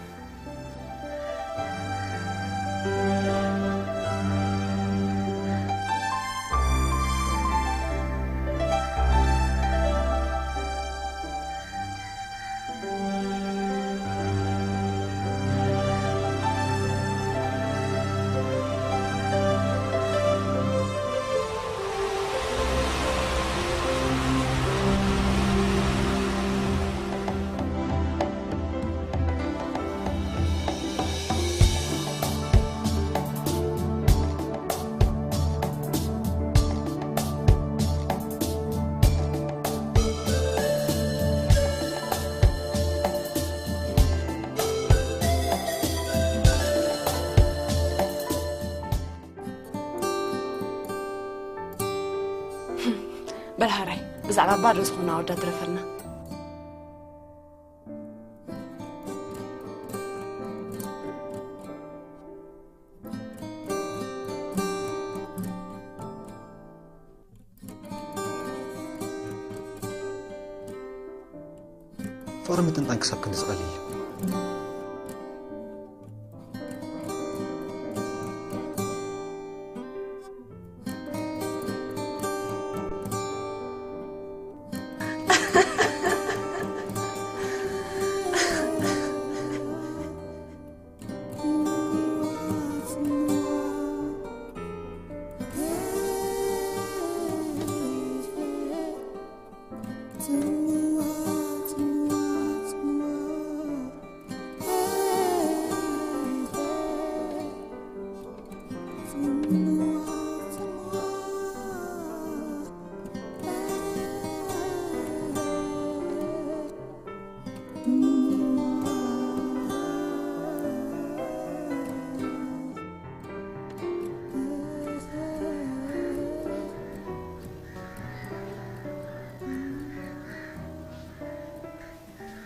በል ሃራይ፣ ብዛዕባ ባዶ ዝኾነ ኣወዳት ድረፈልና። ፍቕሪ ምጥንጣን ክሳብ ክንዲ ዝቐልል እዩ።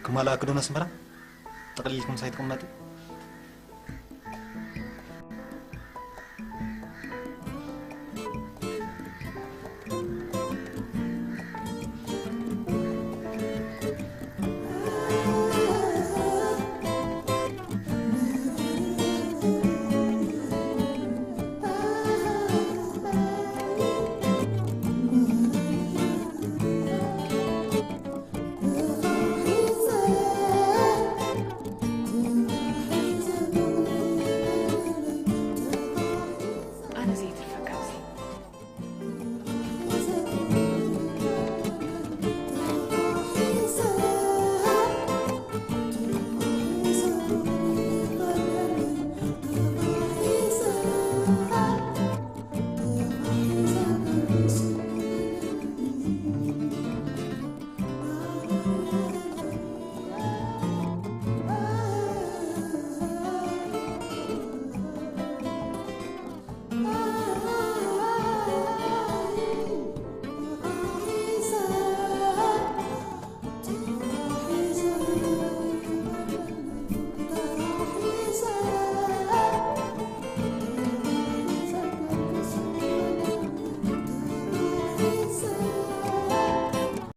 ክማልኣክ ዶ ነስመራ? ጠቕሊልኩም ሳይትቕመጡ?